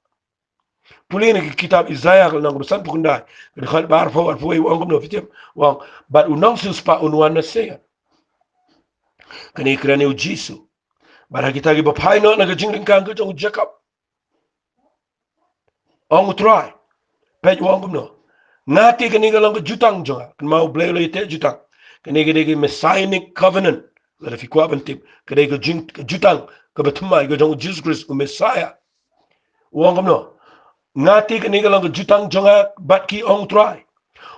Pule na ki kitab Isaiah ka lynnong kaba sanphew khyndai, ka dkhot ba arphew, arphew wei, u ong kumno, phi tip? U ong, bad u nongsiewspah un wan na Sion. Kane kren ïa u Jisu. Bad ha kita kiba phai noh na ka jingryngkang ka jong u Jakob, ong u Trai. Peit u ong kumno: Nga te kane ka long ka jutang jong nga. Kynmaw u Blei u la ïateh jutang. Kane ka dei ka Messianic covenant. Lada phi kwah ban tip, ka dei ka jing, ka jutang kaba thymmai ka jong u Jisu Khrist, u Messiah. U ong kumno: Nga te kane ka long ka jutang jong nga bad ki, ong u Trai.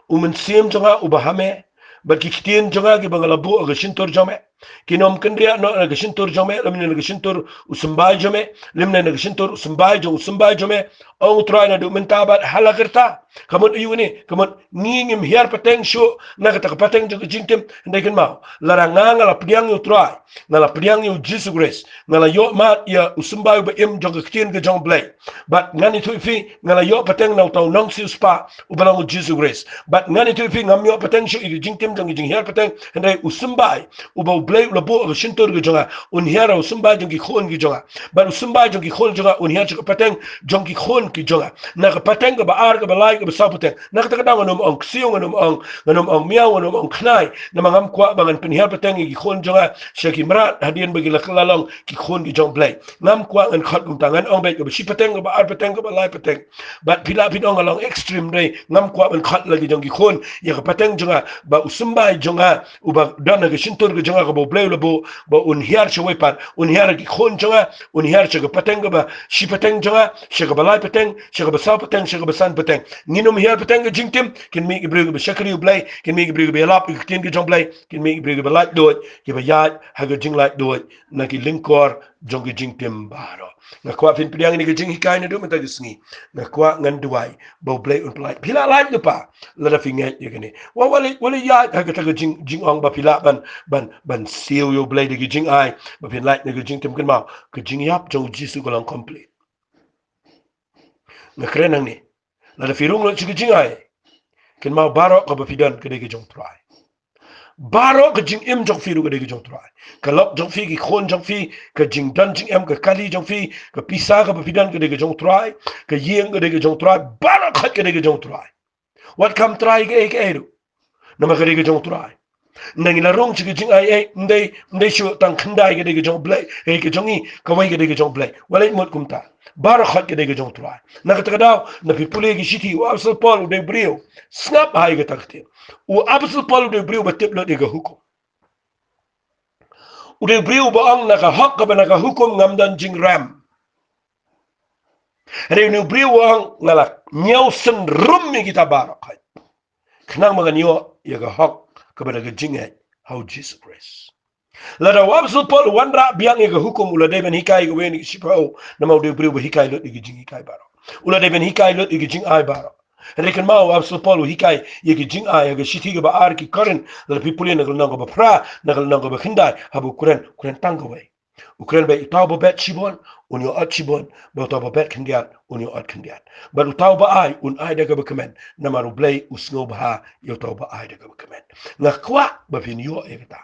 U mynsiem jong nga uba ha me, bad ki ktien jong nga kiba nga la buh ha ka shyntur jong me, kin ym kynriah noh na ka shyntur jong me, lymne na ka shyntur u symbai jong me, lymne na ka shyntur u symbai jong u symbai jong me, ong u Trai, naduh mynta bad ha la karta. Ka mut aïu kane? Ka mut ngi ngim hiar pateng shuh na kata ka pateng jong ka jingtim. Hynrei kynmaw, lada nga, nga la pdiang ïa u Trai, nga la pdiang ïa u Jisu Khrist, nga la ïoh mad ïa u symbai uba im jong ka ktien ka jong u Blei. Bad ngan ïathuh ïa phi, nga la ïoh pateng na uta u nongsiewspah uba long u Jisu Khrist. Bad ngan ïathuh ïa phi, ngam ïoh pateng shuh ïa ka jingtim jong ka jinghiar pateng, hynrei u symbai uba u Blei u la buh ha ka shyntur ka jong nga, un hiar ha u symbai jong ki khun ki jong nga. Bad u symbai jong ki khun jong nga un hiar sha ka pateng jong ki khun ki jong nga. Na ka pateng kaba ar, kaba lai, kaba saw pateng. Na kata ka daw ngan ym ong ksiew, ngan ym ong, ngan ym ong miaw, ngan ym ong khnai. Namar ngam kwah ba ngan pynhiar pateng ïa ki khun jong nga sha ki mrad hadien ba ki la kylla long ki khun ki jong u Blei. Ngam kwah ngan khot kumta, ngan ong beit kaba shi pateng, kaba ar pateng, kaba lai pateng. Bad phi lah phin ong nga long extreme, hynrei ngam kwah ban khot la ki jong ki khun ïa ka pateng jong nga, ba u symbai jong nga uba don ha ka shyntur ka jong nga kaba u Blei u la buh, ba un hiar shawei pat, un hiar ha ki khun jong nga, un hiar sha ka pateng kaba shi pateng jong nga, sha kaba lai pateng, sha kaba saw pateng, sha kaba san pateng. Ngin ym hiar pateng ka jingtim, kin mih ki briew kiba shakri u Blei, kin mih ki briew kiba ïalap ïa ka ktien ka jong u Blei, kin mih ki briew kiba laitluid, kiba ïaid ha ka jinglaitluid na ki lyngkor jong ka jingtim baroh. Nga kwah phin pdiang ïa kane ka jinghikai naduh mynta ka sngi. Nga kwah, ngan duwai ba u Blei un pynlait. Phi lah lait lypa lada phi ngeit ïa kane. Wat, wat leit, wat leit ïaid ha kata ka jing, jingong ba phi lah ban, ban, ban siew ïa u Blei da ki jingai ba phin lait na ka jingtim. Kynmaw, ka jingïap jong u Jisu ka long complete. Nga kren hangne, lada phi rung lut sha ka jingai, kynmaw baroh kaba phi don ka dei ka jong u Trai. Baroh ka jingim jong phi ruh ka dei ka jong u Trai. Ka lok jong phi, ki khun jong phi, ka jingdon jingem, ka kali jong phi, ka pisa kaba phi don ka dei ka jong u Trai, ka ïing ka dei ka jong u Trai, baroh khoit ka dei ka jong u Trai. Wat kham trai kaei kaei ruh, namar ka dei ka jong u Trai. Ngi la rung sha ka jingai, eh, ym dei, ym dei shuh tang khyndai ka dei ka jong u Blei, eh, ka jong ngi, kawei ka dei ka jong u Blei. Wat leit mut kumta. Baroh khoit ka dei ka jong u Trai. Na kata ka daw, lada phi pule ki shithi, u Apostol Paul u dei u briew, sngap ha ïa kata ka ktien. U Apostol Paul u dei u briew ba tip lut ïa ka hukum. U dei u briew ba ong, na ka hok kaba na ka hukum ngam don jingrem. Hynrei u dei u briew ba ong, nga la ñiew synrum ïa kita baroh khoit, khnang ba ngan ïoh ïa ka hok kaba na ka jingngeit ha u Jisu Khrist. Lada u Apostol Paul u wanrah biang ïa ka hukum, u la dei ban hikai ïa kawei na ki shiphew, namar u dei u briew ba hikai lut ïa ki jinghikai baroh. U la dei ban hikai lut ïa ki jingai baroh. Hynrei kynmaw, u Apostol Paul u hikai ïa ki jingai ha ka shithi kaba ar ki Korinth, lada phi pule na ka lynnong kaba phra, na ka lynnong kaba khyndai, haba u kren, u kren tang kawei. U kren ba uta uba bet shibun un ïoh ot shibun, bad uta uba bet khyndiat un ïoh ot khyndiat. Bad uta uba ai un ai da kaba kmen, namar u Blei u sngewbha ïa uta uba ai da kaba kmen. Nga kwah ba phin ïoh ïa kata,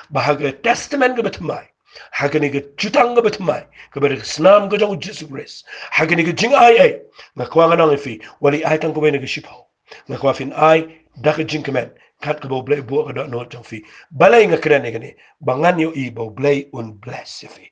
ba ha ka Testament kaba thymmai, ha kane ka jutang kaba thymmai, kaba dei ka snam ka jong u Jisu Khrist, ha kane ka jingai ei, nga kwah ngan ong ïa phi, wat leit ai tang kawei na ki shiphew. Nga kwah phin ai da ka jingkmen, Kat kaba U Blei u buh ha ka dohnud jong phi. Balei nga kren ïa kane? Ba ngan ïohi ba U Blei un bless ïa phi.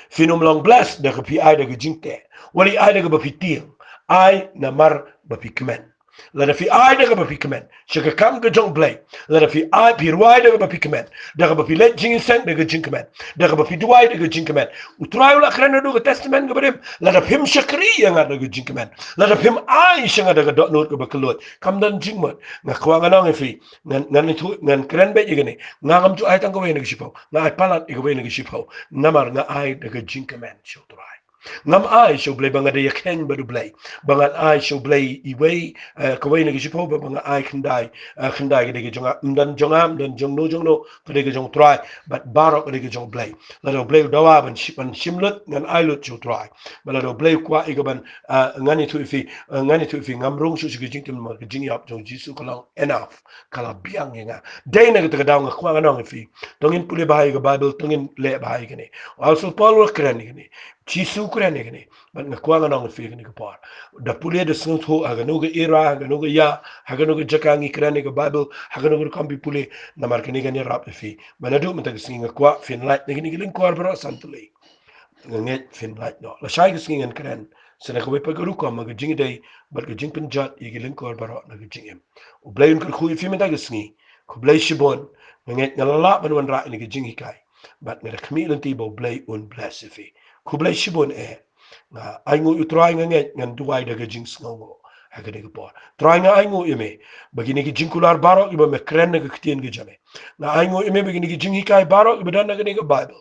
Phin ym long bless da ka phi ai da ka jingteh. Wat i ai da kaba phi tieng. Ai namar ba phi kmen. Lada phi ai da kaba phi kmen sha ka kam ka jong U Blei, lada phi ai, phi rwai da kaba phi kmen, da kaba phi leit jingïaseng da ka jingkmen, da kaba phi duwai da ka jingkmen, U Trai u la kren naduh ka Testament kaba rim. Lada phim shakri ïa nga da ka jingkmen, lada phim ai sha nga da ka dohnud kaba kylluid, kam don jingmut. Nga kwah ngan ong ïa phi, ngan, ngan ïathuh, ngan kren beit ïa kane. Nga ngam ju ai tang kawei na ka shiphew, nga ai palat ïa kawei na ka shiphew, namar nga ai da ka jingkmen sha U Trai. Ngam ai sha U Blei ba nga dei ïakheiñ bad U Blei, ba ngan ai sha U Blei iwei, eh, kawei na ka shiphew, ba, ba nga ai khyndai, eh, khyndai ka dei ka jong nga, ym don jong nga, ym don jong no jong no, ka dei ka jong U Trai. Bad baroh ka dei ka jong U Blei. Lada U Blei u dawa ban shi-, ban shim lut, ngan ai lut sha U Trai. Bad lada U Blei u kwah ïa ka ban, eh, ngan ïathuh ïa phi, eh, ngan ïathuh ïa phi, ngam rung shuh sha ka jingtim namar ka jingïap jong U Jisu ka long enough. Ka la biang ïa nga. Dei na kata ka daw nga kwah ngan ong ïa phi, to ngin pule bha ïa ka Baibl, to ngin leh bha ïa kane. U Apostol Paul u la kren ïa kane. Jisu u kren ïa kane. Bad nga kwah ngan ong ïa phi ha kane ka por, da pule da sngewthuh, ha kano ka era, ha kano ka ïa, ha kano ka jaka ngi kren ïa ka Baibl, ha kano ka rukom phi pule, namar kane kan ïarap ïa phi. Bad naduh mynta ka sngi nga kwah phin lait na kine ki lyngkor baroh san tylli. Nga ngeit phin lait noh. Lashai ka sngi ngan kren sa na kawei pat ka rukom ha ka jingïadei bad ka jingpynjot ïa ki lyngkor baroh na ka jingim. U Blei un kyrkhu ïa phi mynta ka sngi. Khublei shibun. Nga ngeit nga la lah ban wanrah ïa kane ka jinghikai. Bad nga da khmih lynti ba U Blei un bless ïa phi. Khublei shibun eh. Nga ainguh ïa U Trai, nga ngeit ngan duwai da ka jingsngewnguh ha kane ka por. Trai, nga ainguh ïa me ba kine ki jingkular baroh kiba me kren na ka ktien ka jong me. Nga ainguh ïa me ba kine ki jinghikai baroh kiba don na kane ka Baibl,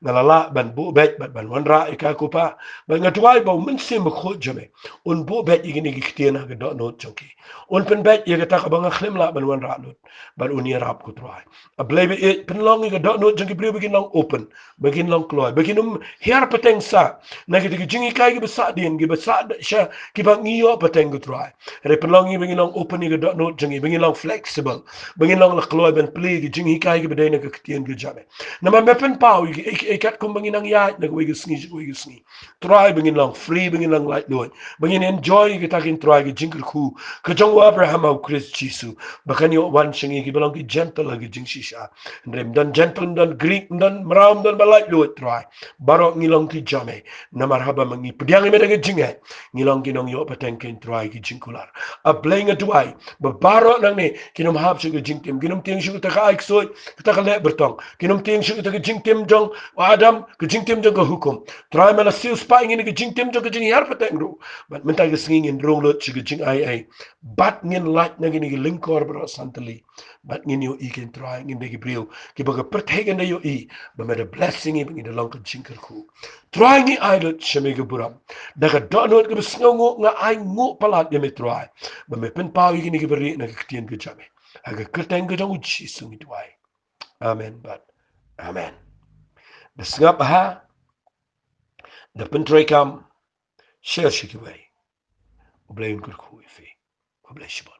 nga la lah ban buh beit bad ban wanrah ïa ka, ko Pa. Bad nga duwai ba U Mynsiem Bakhuid jong me un buh beit ïa kine ki ktien ha ka dohnud jong ki. Un pynbeit ïa kata kaba nga khlem lah ban wanrah lut. Bad un ïarap, ko Trai. A Blei ba ïeit, pynlong ïa ka dohnud jong ki briew ba kin long open, ba kin long kloi, ba kin ym hiar pateng sah na kita ki jinghikai kiba sahdien, kiba sah sha, kiba ngi ïoh pateng, ko Trai. Hynrei pynlong ngi ba ngin long open ïa ka dohnud jong ngi, ba ngin long flexible, ba ngin long la kloi ban plie ïa ki jinghikai kiba dei na ka ktien ka jong me. Namar me pynpaw ïa ki, ïa ki, ïa ki katkum ba ngin nang ïaid na kawei ka sngi sha kawei ka sngi. Trai, ba ngin long free, ba ngin long laitluid, ba ngin enjoy ïa kata, ko Trai, ka jingkyrkhu ka jong u Abraham ha U Khrist Jisu, ba kan ïoh wan sha ngi kiba long ki Gentile ha ka jingshisha. Hynrei ym don Gentile, ym don Greek, ym don mraw, ym don ba laitluid, Trai. Baroh ngi long ki jong me. Namar haba ma ngi pdiang ïa me da ka jingngeit, ngi long ki nongïoh pateng, ko Trai, ki jingkular. A Blei, nga duwai ba baroh nangne kin ym hap shuh ka jingtim, kin ym tieng shuh kata ka ai ksuid, kata ka leh byrtong, kin ym tieng shuh kata ka jingtim jong u Adam, ka jingtim jong ka hukum. Trai, me la siew spah ïa ngi na ka jingtim jong ka jinghiar pateng ruh. Bad mynta ka sngi ngin rung lut sha ka jingai ei, bad ngin lait na kine ki lyngkor baroh san tylli. Bad ngin ïohi, ko Trai, ngin dei ki briew kiba ka pyrthei kan da ïohi ba me da bless ïa ngi, ba ngin da long ka jingkyrkhu. Trai, ngi ai lut sha me ka burom da ka dohnud kaba sngewnguh. Nga ainguh palat ïa me, Trai, ba me pynpaw ïa kine kiba rieh na ka ktien ka jong me. Ha ka kyrteng ka jong U Jisu ngi duwai. Amen bad amen. Da sngap bha, da pyntreikam, share sha kiwei. U Blei un kyrkhu ïa phi. Khublei shibun.